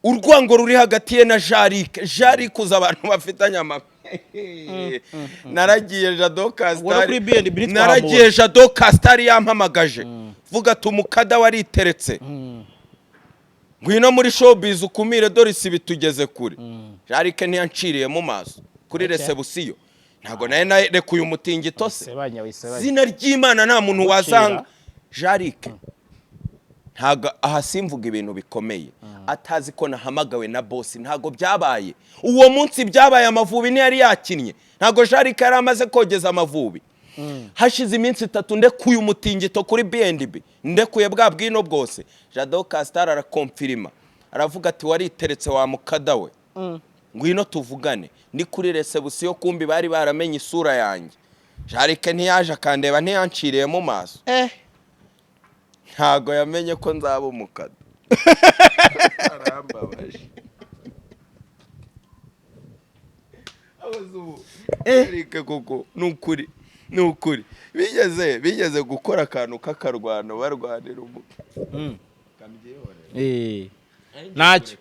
urwango ruri hagati ye na Jarike. Jarike uzi abantu bafitanye ama naragiye Jado Ubwo no Castar. kuri B&B ntitwahamubona. Naragiye, Jado Castar yampamagaje, vuga ati umukada wariteretse, ngwino muri showbiz ukumire, dore isi bitugeze kure. Jarike ntiyanciriye mu maso kuri réception. Ntabwo nawe narekuye umutingito se. Sebanya, wisebanya. Zina ry'Imana, nta muntu Gucira. wazanga Jarike. Ntabwo aha simvuga ibintu bikomeye atazi ko nahamagawe na bosi. Ntabwo byabaye uwo munsi, byabaye Amavubi ntiyari yakinnye. Ntabwo Jarike yari amaze kogeza Amavubi. Hashize iminsi 3 ndekuye umutingito kuri B&B, ndekuye bwa bwino bwose. Jado Castar arakomfirima, aravuga ati: "Wariteretse wa mukada we, ngwino tuvugane." Ni kuri reception, kumbi bari baramenye isura yanjye. Jarike ntiyaje akandeba, ntiyanciriye mu maso. Ntago yamenye ko nzaba umukada. Arambabaje. Jarike koko, ni ukuri, ni ukuri, bigeze gukora akantu k'akarwano barwanira umu Ntacyo,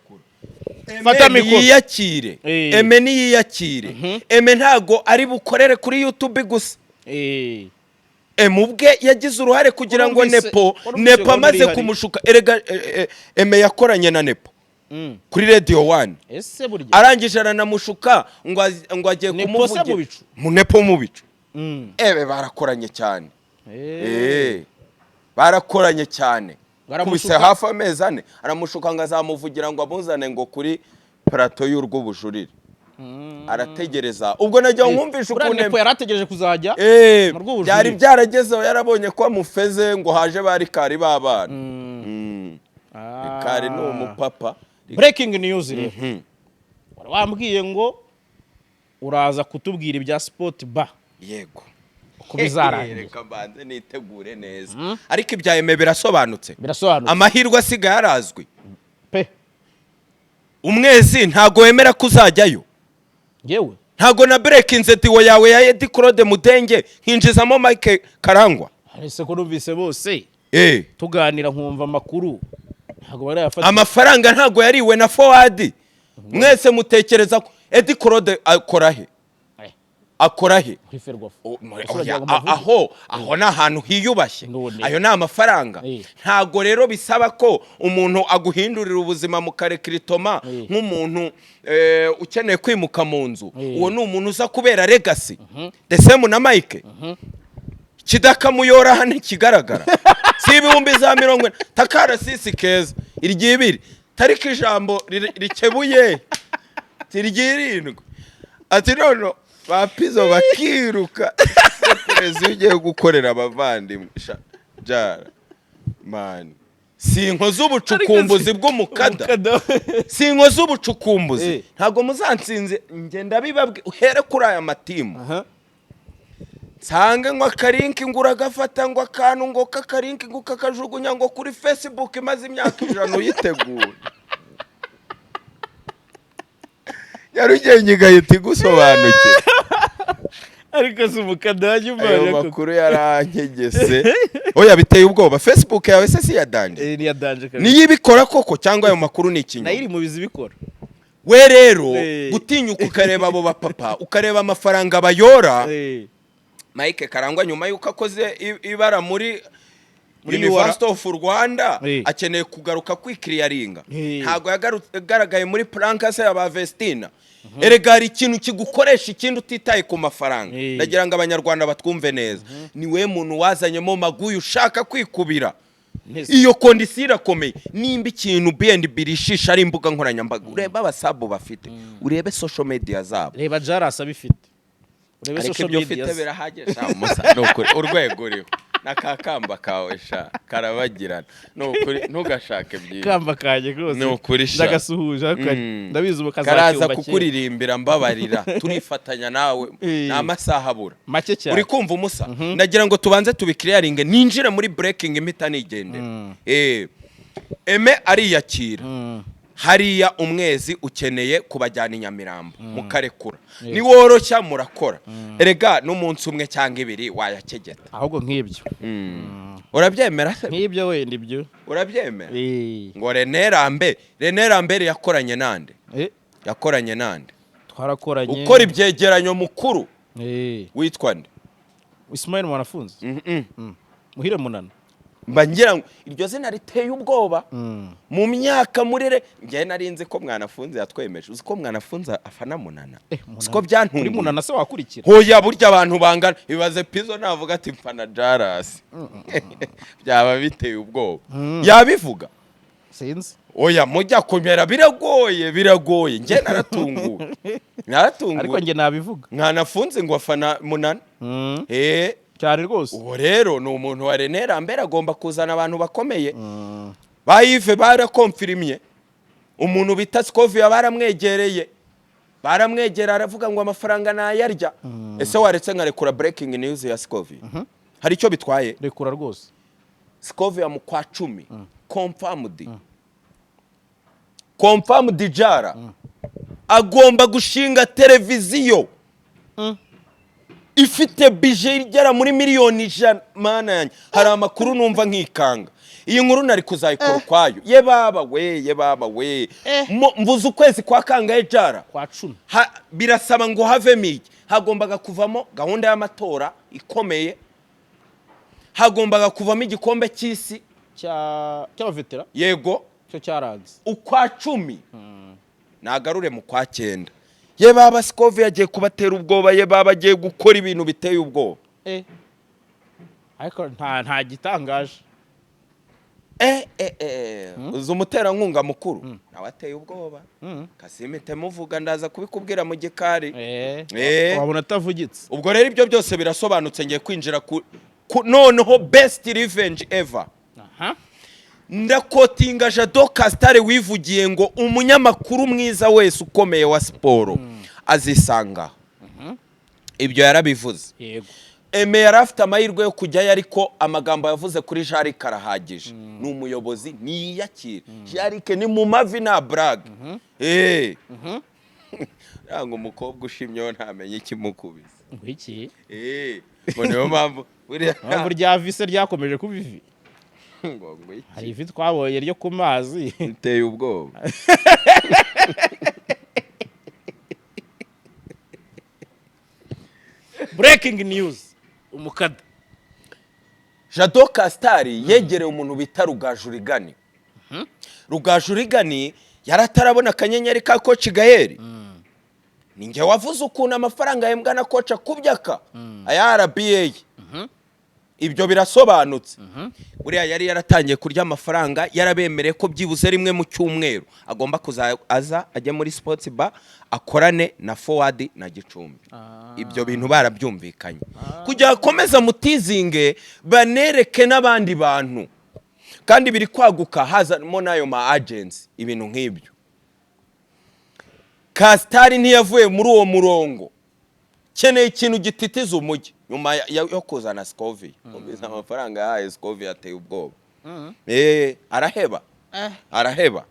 fata Eme mikoro. Yiyakire. Eme niyiyakire. Eme ntago ari bukorere kuri YouTube gusa. Eme ubwe yagize uruhare kugira ngo Nepo Warumvise Nepo gahunda amaze ihari. kumushuka. Erega Eme yakoranye na Nepo kuri Radio One. Ese burya Arangije aranamushuka ngo ngo agiye Nepo se kumuvugira mu bicu? Mu Nepo mu bicu. Ebe barakoranye cyane. Barakoranye cyane. Baramushuka? Kubise hafi amezi 4, aramushuka ngo azamuvugira, ngo amuzane ngo kuri plateau y'urw'ubujurire. Arategereza. Ubwo najya nkumvisha Buriya ukuntu Nepo yari ategereje kuzajya Eh, mu rw'ubujurire. Byari byaragezeho, yarabonye ko amufeze ngo haje bari kari b'abana. Kari ni umupapa. Breaking news rero, wari wambwiye ngo uraza kutubwira ibya sport bar Yego. uko bizarangira. Reka mbanze nitegure neza, ariko ibya Eme birasobanutse. Birasobanutse. Amahirwe asigaye arazwi. Pe. Umwezi ntago wemera ko uzajyayo. Yewe. Ntago na breakinze duo yawe ya Edi Claude Mudenge, nkinjizamo Mike Karangwa. Ese ko numvise bose tuganira, nkumva amakuru ntabwo barayafata. Amafaranga ntago yariwe na Forward. Mwese mutekereza ko Edi Claude akora he? Akora he? Muri Ferwafa. Oya, Ese uragira ngo mbavuge? aho ni ahantu hiyubashye. None. Ayo ni amafaranga. Ntago rero bisaba ko umuntu aguhindurira ubuzima mu karekiritoma nk'umuntu ukeneye kwimuka mu nzu. Uwo ni umuntu uza kubera legacy, the same na Mike kidakamuyora. Hano ikigaragara si 40,000 takarasisi keza iryibiri tariko ijambo rikebuye tiryirindwe ati none ba Pizo bakiruka. Perezida ugiye gukorera abavandimwe. Sha, jara mani, si inko z'ubucukumbuzi bw'umukada, si inko z'ubucukumbuzi. Ntabwo muzansinze, ngenda bibabwe uhere kuri aya matimu. Nsange ngo akarinki ngo uragafata, ngo akantu ngo k'akarinki ngo ukakajugunya ngo kuri Facebook imaze imyaka 100 uyitegura, Nyarugenge igahita igusobanukira. Ariko si umukada wajya Ayo umara. makuru yarankegese. Oya, biteye ubwoba. Facebook yawe se si iya danger? Ni iya danger kabisa. Niyo ibikora koko cyangwa ayo makuru ni Nayo ikinyoma? iri mu bizi bikora. We rero gutinyuka ukareba abo bapapa, ukareba amafaranga bayora. Mike Karangwa nyuma y'uko akoze ibara muri Muri University of Rwanda akeneye kugaruka kwikiriyaringa. Ntabwo yagaragaye muri prank se ya ba Vestina. Erega hari ikintu kigukoresha ikindi utitaye ku mafaranga. Ndagira ngo Abanyarwanda batwumve neza. Ni we muntu wazanyemo maguyu ushaka kwikubira. Neza. Iyo condition irakomeye. Nimba ikintu B&B rishisha ari imbuga nkoranyambaga, urebe abasabu bafite, urebe social media zabo. Reba Jarasi abifite, urebe Ariko social ibyo media ufite ze. birahagije. Sha, musa, ni ukuri urwego uriho n'akakamba kawe sha karabagirana, ni ukuri ntugashake byinshi. Kamba kanjye rwose. Ni ukuri sha. Ndagasuhuje ariko ndabizi ubu Karaza kazacyumva kera. kukuririmbira. Mbabarira, turifatanya nawe. Ni amasaha abura Make cyane. Uri kumva umusa? Ndagira ngo tubanze tubikiriyaringe, ninjire muri breaking impita nigendera. Eme ariyakira hariya. Umwezi ukeneye kubajyana i Nyamirambo mukarekura, niworoshya murakora. Erega n'umunsi umwe cyangwa ibiri wayakegeta. Ahubwo nk'ibyo. Urabyemera se? Nk'ibyo wenda ibyo. Urabyemera ngo Rene Rambe, Rene Rambere yakoranye nande? Yakoranye nande? Twarakoranye. Ukora ibyegeranyo mukuru witwa nde? Ismail Mwanafunzi. Muhire Munana. Mba ngira ngo iryo zina riteye ubwoba mu myaka murere. Njyewe nari nzi ko Mwanafunzi yatwemeje. Uzi ko Mwanafunzi afana Munana? Munana. Siko Kuri byantunguye. Munana se wakurikira? Hoya, burya abantu bangana. Ibaze Pizo navuga ati mfana Jarasi, byaba biteye ubwoba. Yabivuga? Sinzi. Oya, mujya kumera biragoye, biragoye. Njye naratunguwe. Ariko Naratunguwe. njye nabivuga. Mwanafunzi ngo afana Munana. Cyane rwose. Uwo rero ni umuntu wa René Lambert, agomba kuzana abantu bakomeye. Ba Yves barakomfirimye. Umuntu bita Scovia baramwegereye, baramwegera, aravuga ngo amafaranga nayarya. Ese waretse nkarekura breaking news ya Scovia? Hari icyo bitwaye? Rekura rwose. Scovia mu kwa 10 confirmed, confirmed. Jara agomba gushinga televiziyo ifite budget igera muri miliyoni 100. Mana yanjye, hari amakuru numva nkikanga. Iyi nkuru nari kuzayikora ukwayo. Ye baba we, ye baba we! Mvuze ukwezi kwa kangahe, Jara? Kwa 10. Birasaba ngo havemo iki? Hagombaga kuvamo gahunda y'amatora ikomeye, hagombaga kuvamo igikombe cy'isi. Cy'abavetera. Yego. Cyo cyaranze. Ukwa 10 nagarure mu kwa 9. Ye baba, Scovia yagiye kubatera ubwoba. Ye baba, agiye gukora ibintu biteye ubwoba. Ariko nta gitangaje. Uzi umuterankunga mukuru nawe ateye ubwoba. Kasimite muvuga, ndaza kubikubwira mu gikari. Wabona atavugitse. Ubwo rero ibyo byose birasobanutse. Ngiye kwinjira ku noneho best revenge ever. Ndakotinga Jado Castar wivugiye ngo umunyamakuru mwiza wese ukomeye wa siporo azisanga. Ibyo yarabivuze. Eme yari afite amahirwe yo kujyayo, ariko amagambo yavuze kuri Jarike arahagije. Ni umuyobozi, niyiyakire. Jarike ni mu mavi, nta burage. Ntabwo umukobwa ushimyeho ntamenye ikimukubise. Ngo iki? Ngo niyo mpamvu buriya. Mpamvu rya vise ryakomeje kuba ivi. Ngo iki? Hari ivi twabonye ryo ku mazi. Biteye ubwoba. Breaking news, umukada. Jado Castar yegereye umuntu bita Rugaju Rigani. Rugaju Rigani yari atarabona akanyenyeri ka coach Gael. Ni njye wavuze ukuntu amafaranga ahembwa na coach akubyaka aya RBA. Ibyo birasobanutse. Buriya yari yaratangiye kurya amafaranga, yarabemereye ko byibuze rimwe mu cyumweru agomba kuza aza ajya muri sports bar akorane na Forward na Gicumbi. Ibyo bintu barabyumvikanye kugira akomeze mutizinge, banereke n'abandi bantu, kandi biri kwaguka, hazamo n'ayo ma agency, ibintu nk'ibyo. Castar ntiyavuye muri uwo murongo. Keneye ikintu gititiza umujyi nyuma yo kuzana Scovia. Umvise amafaranga yahaye Scovia, ateye ubwoba. Araheba, araheba.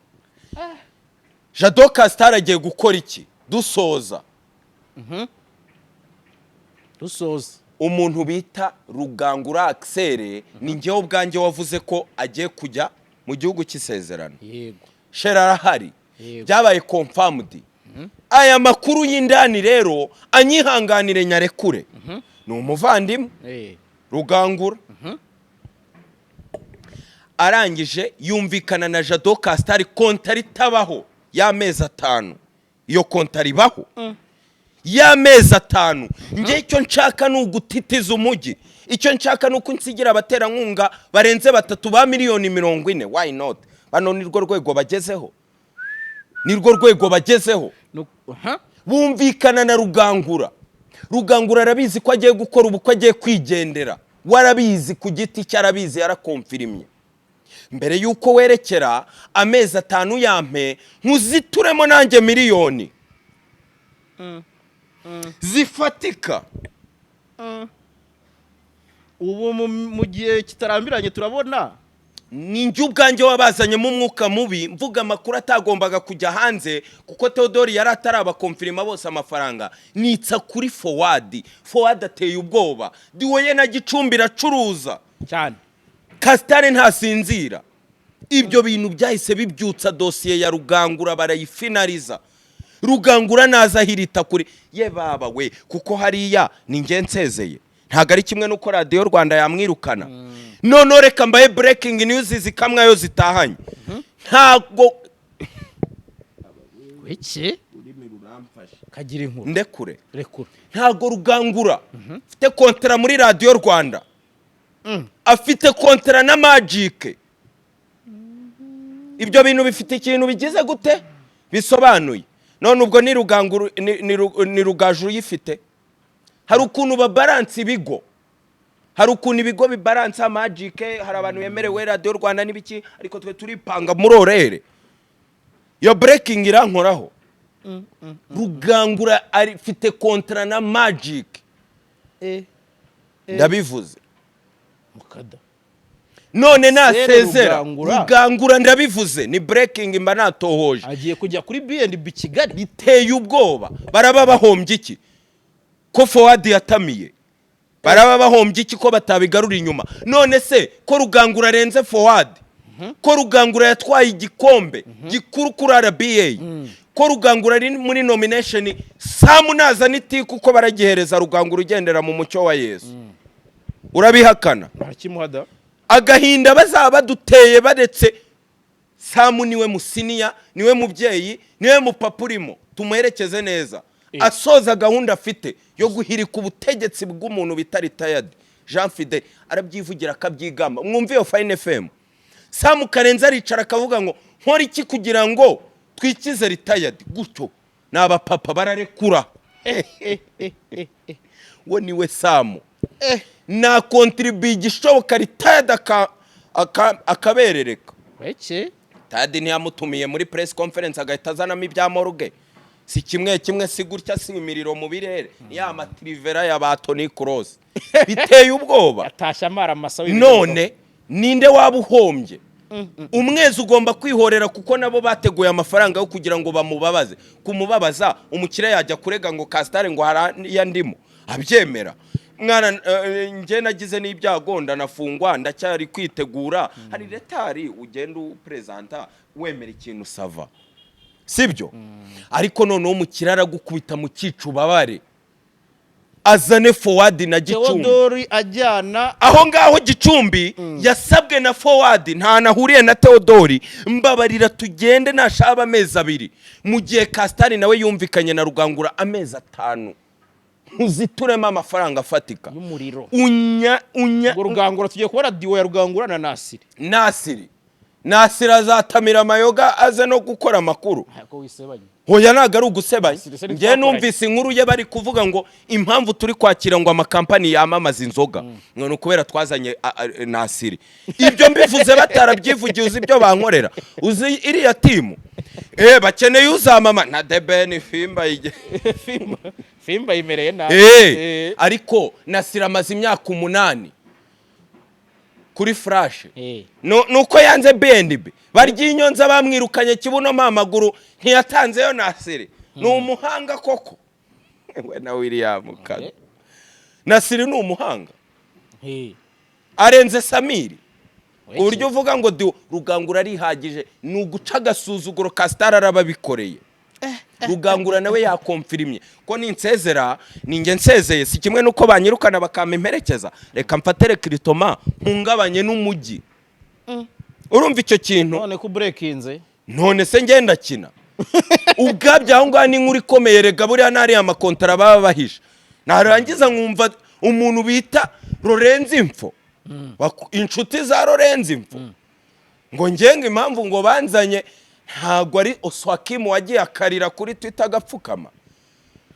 Jado Castar agiye gukora iki? Dusoza. Dusoza. Umuntu bita Rugangura Axel, ni njyewe ubwanjye wavuze ko agiye kujya mu gihugu cy'isezerano. Shera arahari. Byabaye confirmed. Aya makuru y'indani rero anyihanganire nyarekure, ni umuvandimwe. Rugangura arangije yumvikana na Jado Castar contrat itabaho y'amezi 5. Iyo contrat ibaho y'amezi 5. Njye icyo nshaka ni ugutitiza umujyi. Icyo nshaka ni uko nsigira abaterankunga barenze batatu ba miliyoni 40. Why not? Bano ni rwo rwego bagezeho, ni rwo rwego bagezeho. Bumvikana na Rugangura. Rugangura arabizi ko agiye gukora ubukwe, agiye kwigendera. Warabizi ku giti cye, arabizi, yarakomfirimye. Mbere y'uko werekera amezi 5, yampe nkuzituremo nanjye miliyoni zifatika. Ubu mu gihe kitarambiranye turabona. Ni njye ubwanjye wabazanyemo umwuka mubi, mvuga amakuru atagombaga kujya hanze, kuko Theodore yari atarabakomfirima bose amafaranga. Nitsa kuri Forward. Forward ateye ubwoba. Diwoye na Gicumbi iracuruza. Cyane. Castar ntasinzira. Ibyo bintu byahise bibyutsa dosiye ya Rugangura, barayifinariza. Rugangura naza ahirita kuri ye baba we, kuko hariya ni njye nsezeye, ntabwo ari kimwe n'uko Radiyo Rwanda yamwirukana. Noneho reka mbaye breaking news zikamwayo zitahanye, ntabwo Iki kagira inkuru. Ndekure. Rekura. Ntabwo Rugangura afite kontara muri Radiyo Rwanda, afite kontara na Magic. Ibyo bintu bifite ikintu bigize gute bisobanuye? None ubwo ni Ruganguru, ni Rugaju uyifite. Hari ukuntu babaransa ibigo, hari ukuntu ibigo bibaransa Magic, hari abantu bemerewe Radiyo Rwanda n'ibiki, ariko twe turipanga muri orere. Iyo breaking irankoraho. Rugangura afite kontara na Magic, ndabivuze. Mukada. None nasezera. Rugangura. Rugangura, ndabivuze, ni breaking, mba natohoje. Agiye kujya kuri B&B Kigali. Biteye ubwoba. Baraba bahombye iki ko Forward yatamiye? Baraba bahombye iki ko batabigarura inyuma? None se ko Rugangura arenze Forward, ko Rugangura yatwaye igikombe gikuru kuri RBA, ko Rugangura ari muri nomination, Samu naza n'itiku ko baragihereza Rugangura ugendera mu mucyo wa Yesu, urabihakana? Barakimuha da. Agahinda bazaba baduteye baretse. Samu niwe musiniya, niwe mubyeyi, niwe mupapa urimo, tumuherekeze neza asoza gahunda afite yo guhirika ubutegetsi bw'umuntu bita retired Jean Fidel. Arabyivugira, akabyigamba. Mwumve iyo Fine FM, Samu Karenzi aricara akavuga ngo nkora iki kugira ngo twikize retired gutyo? Ni abapapa bararekura. We niwe Samu nakontribuye igishoboka retired akaberereka. Weke. Tadi ntiyamutumiye muri press conference, agahita azanamo ibya morgue. Si kimwe kimwe, si gutya, si imiriro mu birere, ya matirivera ya ba Toni Kroos, biteye ubwoba. Atashye amara amasa. None ninde waba uhombye? Umwezi ugomba kwihorera, kuko nabo bateguye amafaranga yo kugira ngo bamubabaze. Kumubabaza, umukire yajya kurega ngo Kasitari ngo hari ndimo abyemera. Mwana, njye nagize n'ibyago ndanafungwa, ndacyari kwitegura. Hari retari ugenda uperezanta wemera ikintu, ça va, sibyo? Ariko noneho umukire aragukubita mu cyica ubabare, azane Forward na Gicumbi. Teodori ajyana. Aho ngaho Gicumbi yasabwe na Forward, nta nahuriye na Teodori, mbabarira tugende nashaba amezi 2, mu gihe Kasitari nawe yumvikanye na Rugangura amezi 5, ntuzituremo amafaranga afatika. Y'umuriro. Unya unya. Ubwo Rugangura, tugiye kubona duo ya Rugangura na Nasiri. Nasiri azatamira amayoga, aze no gukora amakuru. Ntabwo wisebanye. Hoya, ntabwo ari ugusebanya. Nasiri se Njye ntitwakoranye. numvise inkuru ye, bari kuvuga ngo impamvu turi kwakira ngo amakampani yamamaza inzoga ngo ni ukubera twazanye Nasiri. Ibyo mbivuze batarabyivugiye, uzi ibyo bankorera? Uzi iriya team bakeneye uzamama na debeni fimba Fimba yimereye nabi. Ariko Nasiri amaze imyaka 8 kuri Flash. Nuko yanze B&B, barya inyonza, bamwirukanye kibuno amaguru, ntiyatanzeyo. Nasiri ni umuhanga koko, we na William Kado. Nasiri ni umuhanga, arenze Samiri ku buryo uvuga ngo duo. Rugangura arihagije, ni uguca agasuzuguro. Kasitari arababikoreye. Rugangura nawe yakomfirimye ko ninsezera, ninjye nsezeye, si kimwe nuko banyirukana bakampa imperekeza. Reka mfate recrutement mpungabanye n'umujyi. Urumva icyo kintu? None ko uburekinze. None se ngenda kina ubwabyo aho ngaho ni inkuru ikomeye. Rega buriya n'ariya makontara baba bahisha, narangiza nkumva umuntu bita Lorenzo Imfo, inshuti za Lorenzo Imfo, ngo ngenga impamvu ngo banzanye ntabwo ari Oswakimu wagiye akarira kuri Twitter agapfukama.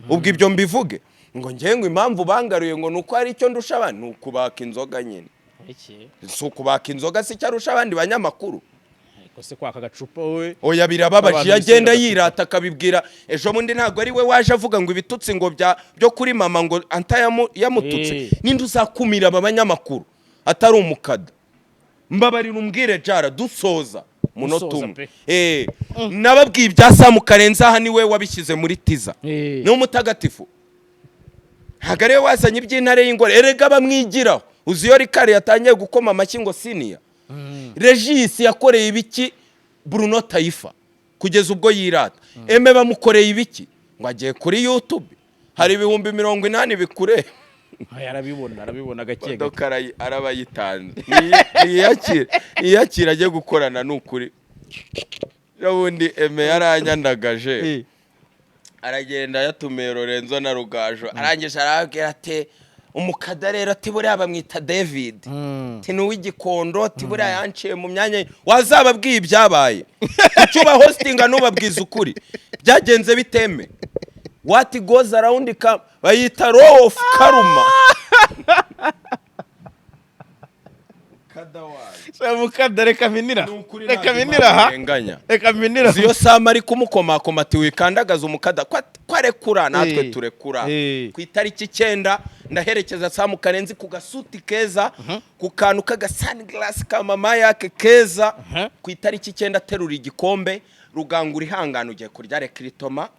Ubwo ibyo mbivuge ngo ngenga impamvu bangaruye ngo ni uko hari icyo ndusha abandi, ni ukubaka inzoga nyine. Iki? Si ukubaka inzoga, si icyo arusha abandi banyamakuru. Ariko se kwaka agacupa we? Oya, birababaje. Abantu Iyo agenda bisenda. yirata akabibwira ejo bundi, ntabwo ari we waje avuga ngo ibitutsi ngo bya byo kuri mama, ngo anta yamututse? Ninde uzakumira aba banyamakuru atari umukada? Mbabarira umbwire jara, dusoza munota Dusoza umwe. pe. Nababwiye ibya Samu Karenzi aha, niwe wabishyize muri tiza. Ni umutagatifu, ntabwo ariwe wazanye iby'intare y'ingore. Erega bamwigiraho. Uzi iyo Rikari yatangiye gukoma amashyi ngo siniya Regis yakoreye ibiki Bruno Taifa kugeza ubwo yirata? Eme bamukoreye ibiki ngo agiye kuri YouTube, hari 80,000 bikure? Aya, arabibona, arabibona gake gake. Imodoka araba ayitanze. Niyakira ajye gukorana, ni ukuri. Ubundi Eme yaranyandagaje. Aragenda yatumiye Lorenzo na Rugajo, arangije arababwira ati: "Umukada rero," ati, "buriya bamwita David," ati, "ni uw'Igikondo," ati, "buriya yanciye mu myanya ye." Wazababwiye ibyabaye? Kuki uba hostinga ntubabwize ukuri? Byagenze biteme? What goes around come, bayita law of karma. Mukada, reka minira. Ni ukuri. Reka Ntabwo minira Imana aha. irenganya. Reka minira. Uzi iyo Sama ari kumukomakoma ati: "Wikandagaza umukada," ko arekura natwe turekura. Ku itariki 9 ndaherekeza Samu Karenzi ku gasuti keza, ku kantu k'agasunglass ka mama yake keza. Ku itariki 9 aterura igikombe. Rugangura, ihangane, ugiye kurya recrutement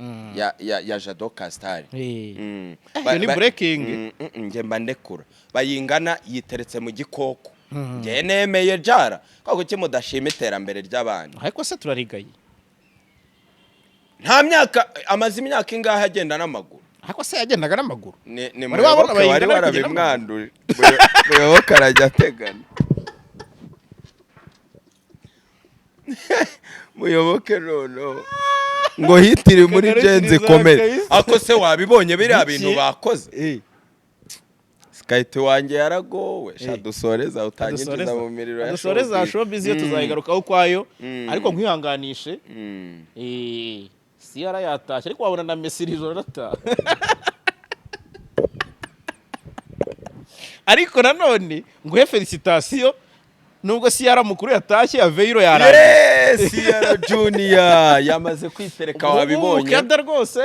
ya Jado Castar. Iyo ni breaking. Njye mba ndekura bayingana yiteretse mu gikoko. Njye nemeye jara ko kuki mudashima iterambere ry'abandi? Ariko se turarigaye? Nta myaka amaze, imyaka ingahe agenda n'amaguru? Ariko se yagendaga n'amaguru? Ni Wari wabona Muyoboke wari Bayingana ari kugenda? warabimwanduje. Muyoboke arajya ategana. Muyoboke noneho ngo hitire muri Kagarukiriza genzi ikomeye. kabisa. Ako se wabibonye biriya Biki? bintu bakoze? Sikayiti wanjye yaragowe sha. Dusoreza, utanyinjiza mu miriro ya Dusoreza. showbiz. Showbiz yo tuzayigarukaho ukwayo. Ariko nkwihanganishe. Siyara yatashye, ariko wabona na Messi iri joro arataha. Ariko nanone nguhe félicitations, nubwo Siyara mukuru yatashye, Aveiro yarangiye. Yes, Sierra Junior yamaze kwitereka, wabibonye? Mukada rwose.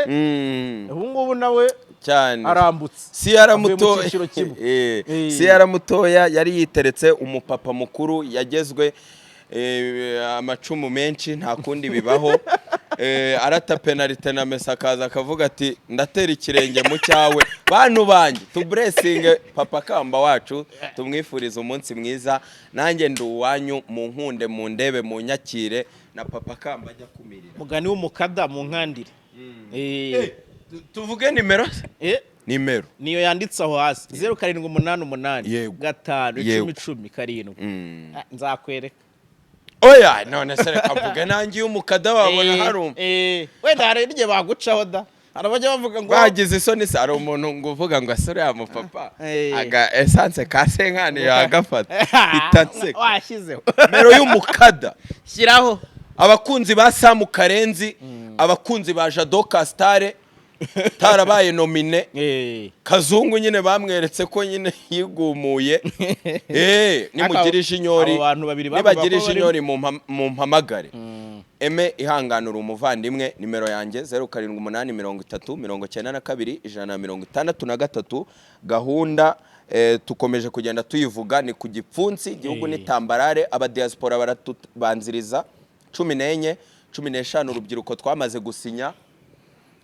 Ubu ngubu nawe Cyane. arambutse. Sierra Avuye mu muto cyiciro kimwe. Sierra mutoya yari yiteretse umupapa mukuru yagezwe amacumu menshi, nta kundi bibaho. Arata penalite na Messi akaza akavuga ati: "Ndatera ikirenge mu cyawe." Bantu banjye, tuburesinge papa Kamba wacu, tumwifurize umunsi mwiza. Nanjye ndi uwanyu, mu nkunde, mu ndebe, mu nyakire, na papa Kamba ajya kumirira. Mugani w'umukada mu nkandire. Tuvuge nimero se? Nimero. Niyo yanditse aho hasi, 0788 5 10 10 7. Ah, nzakwereka. Oya, none se reka mvuge nanjye iyo umukada wabona hari Wenda hari n'igihe bagucaho da, hari abajya bavuga ngo bagize isoni se, hari umuntu ngo uvuga ngo asore ya mupapa aga essence ka senkani yagafata itanseka. Washyizeho. Mero y'umukada. Shyiraho. Abakunzi ba Samu Karenzi, abakunzi ba Jado Castar tarabaye nominé, Kazungu nyine bamweretse ko nyine yigumuye. Nimugira ijinyori, Abo bantu babiri bavuga nibagira ko bari- ijinyori mumpamagare. Eme, ihanganura umuvandimwe, nimero yanjye 0783 92 163. Gahunda tukomeje kugenda tuyivuga, ni ku gipfunsi, igihugu ni tambarare, abadiaspora baratubanziriza 14, 15, urubyiruko twamaze gusinya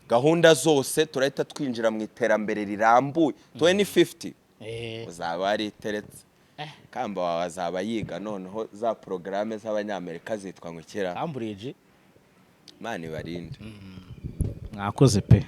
gahunda zose, turahita twinjira mu iterambere rirambuye 2050. Uzaba wariteretse, Kamba wawe azaba yiga noneho za porogaramu z'Abanyamerika zitwa ngo kera. Cambridge. Imana ibarinde. Mwakoze pe.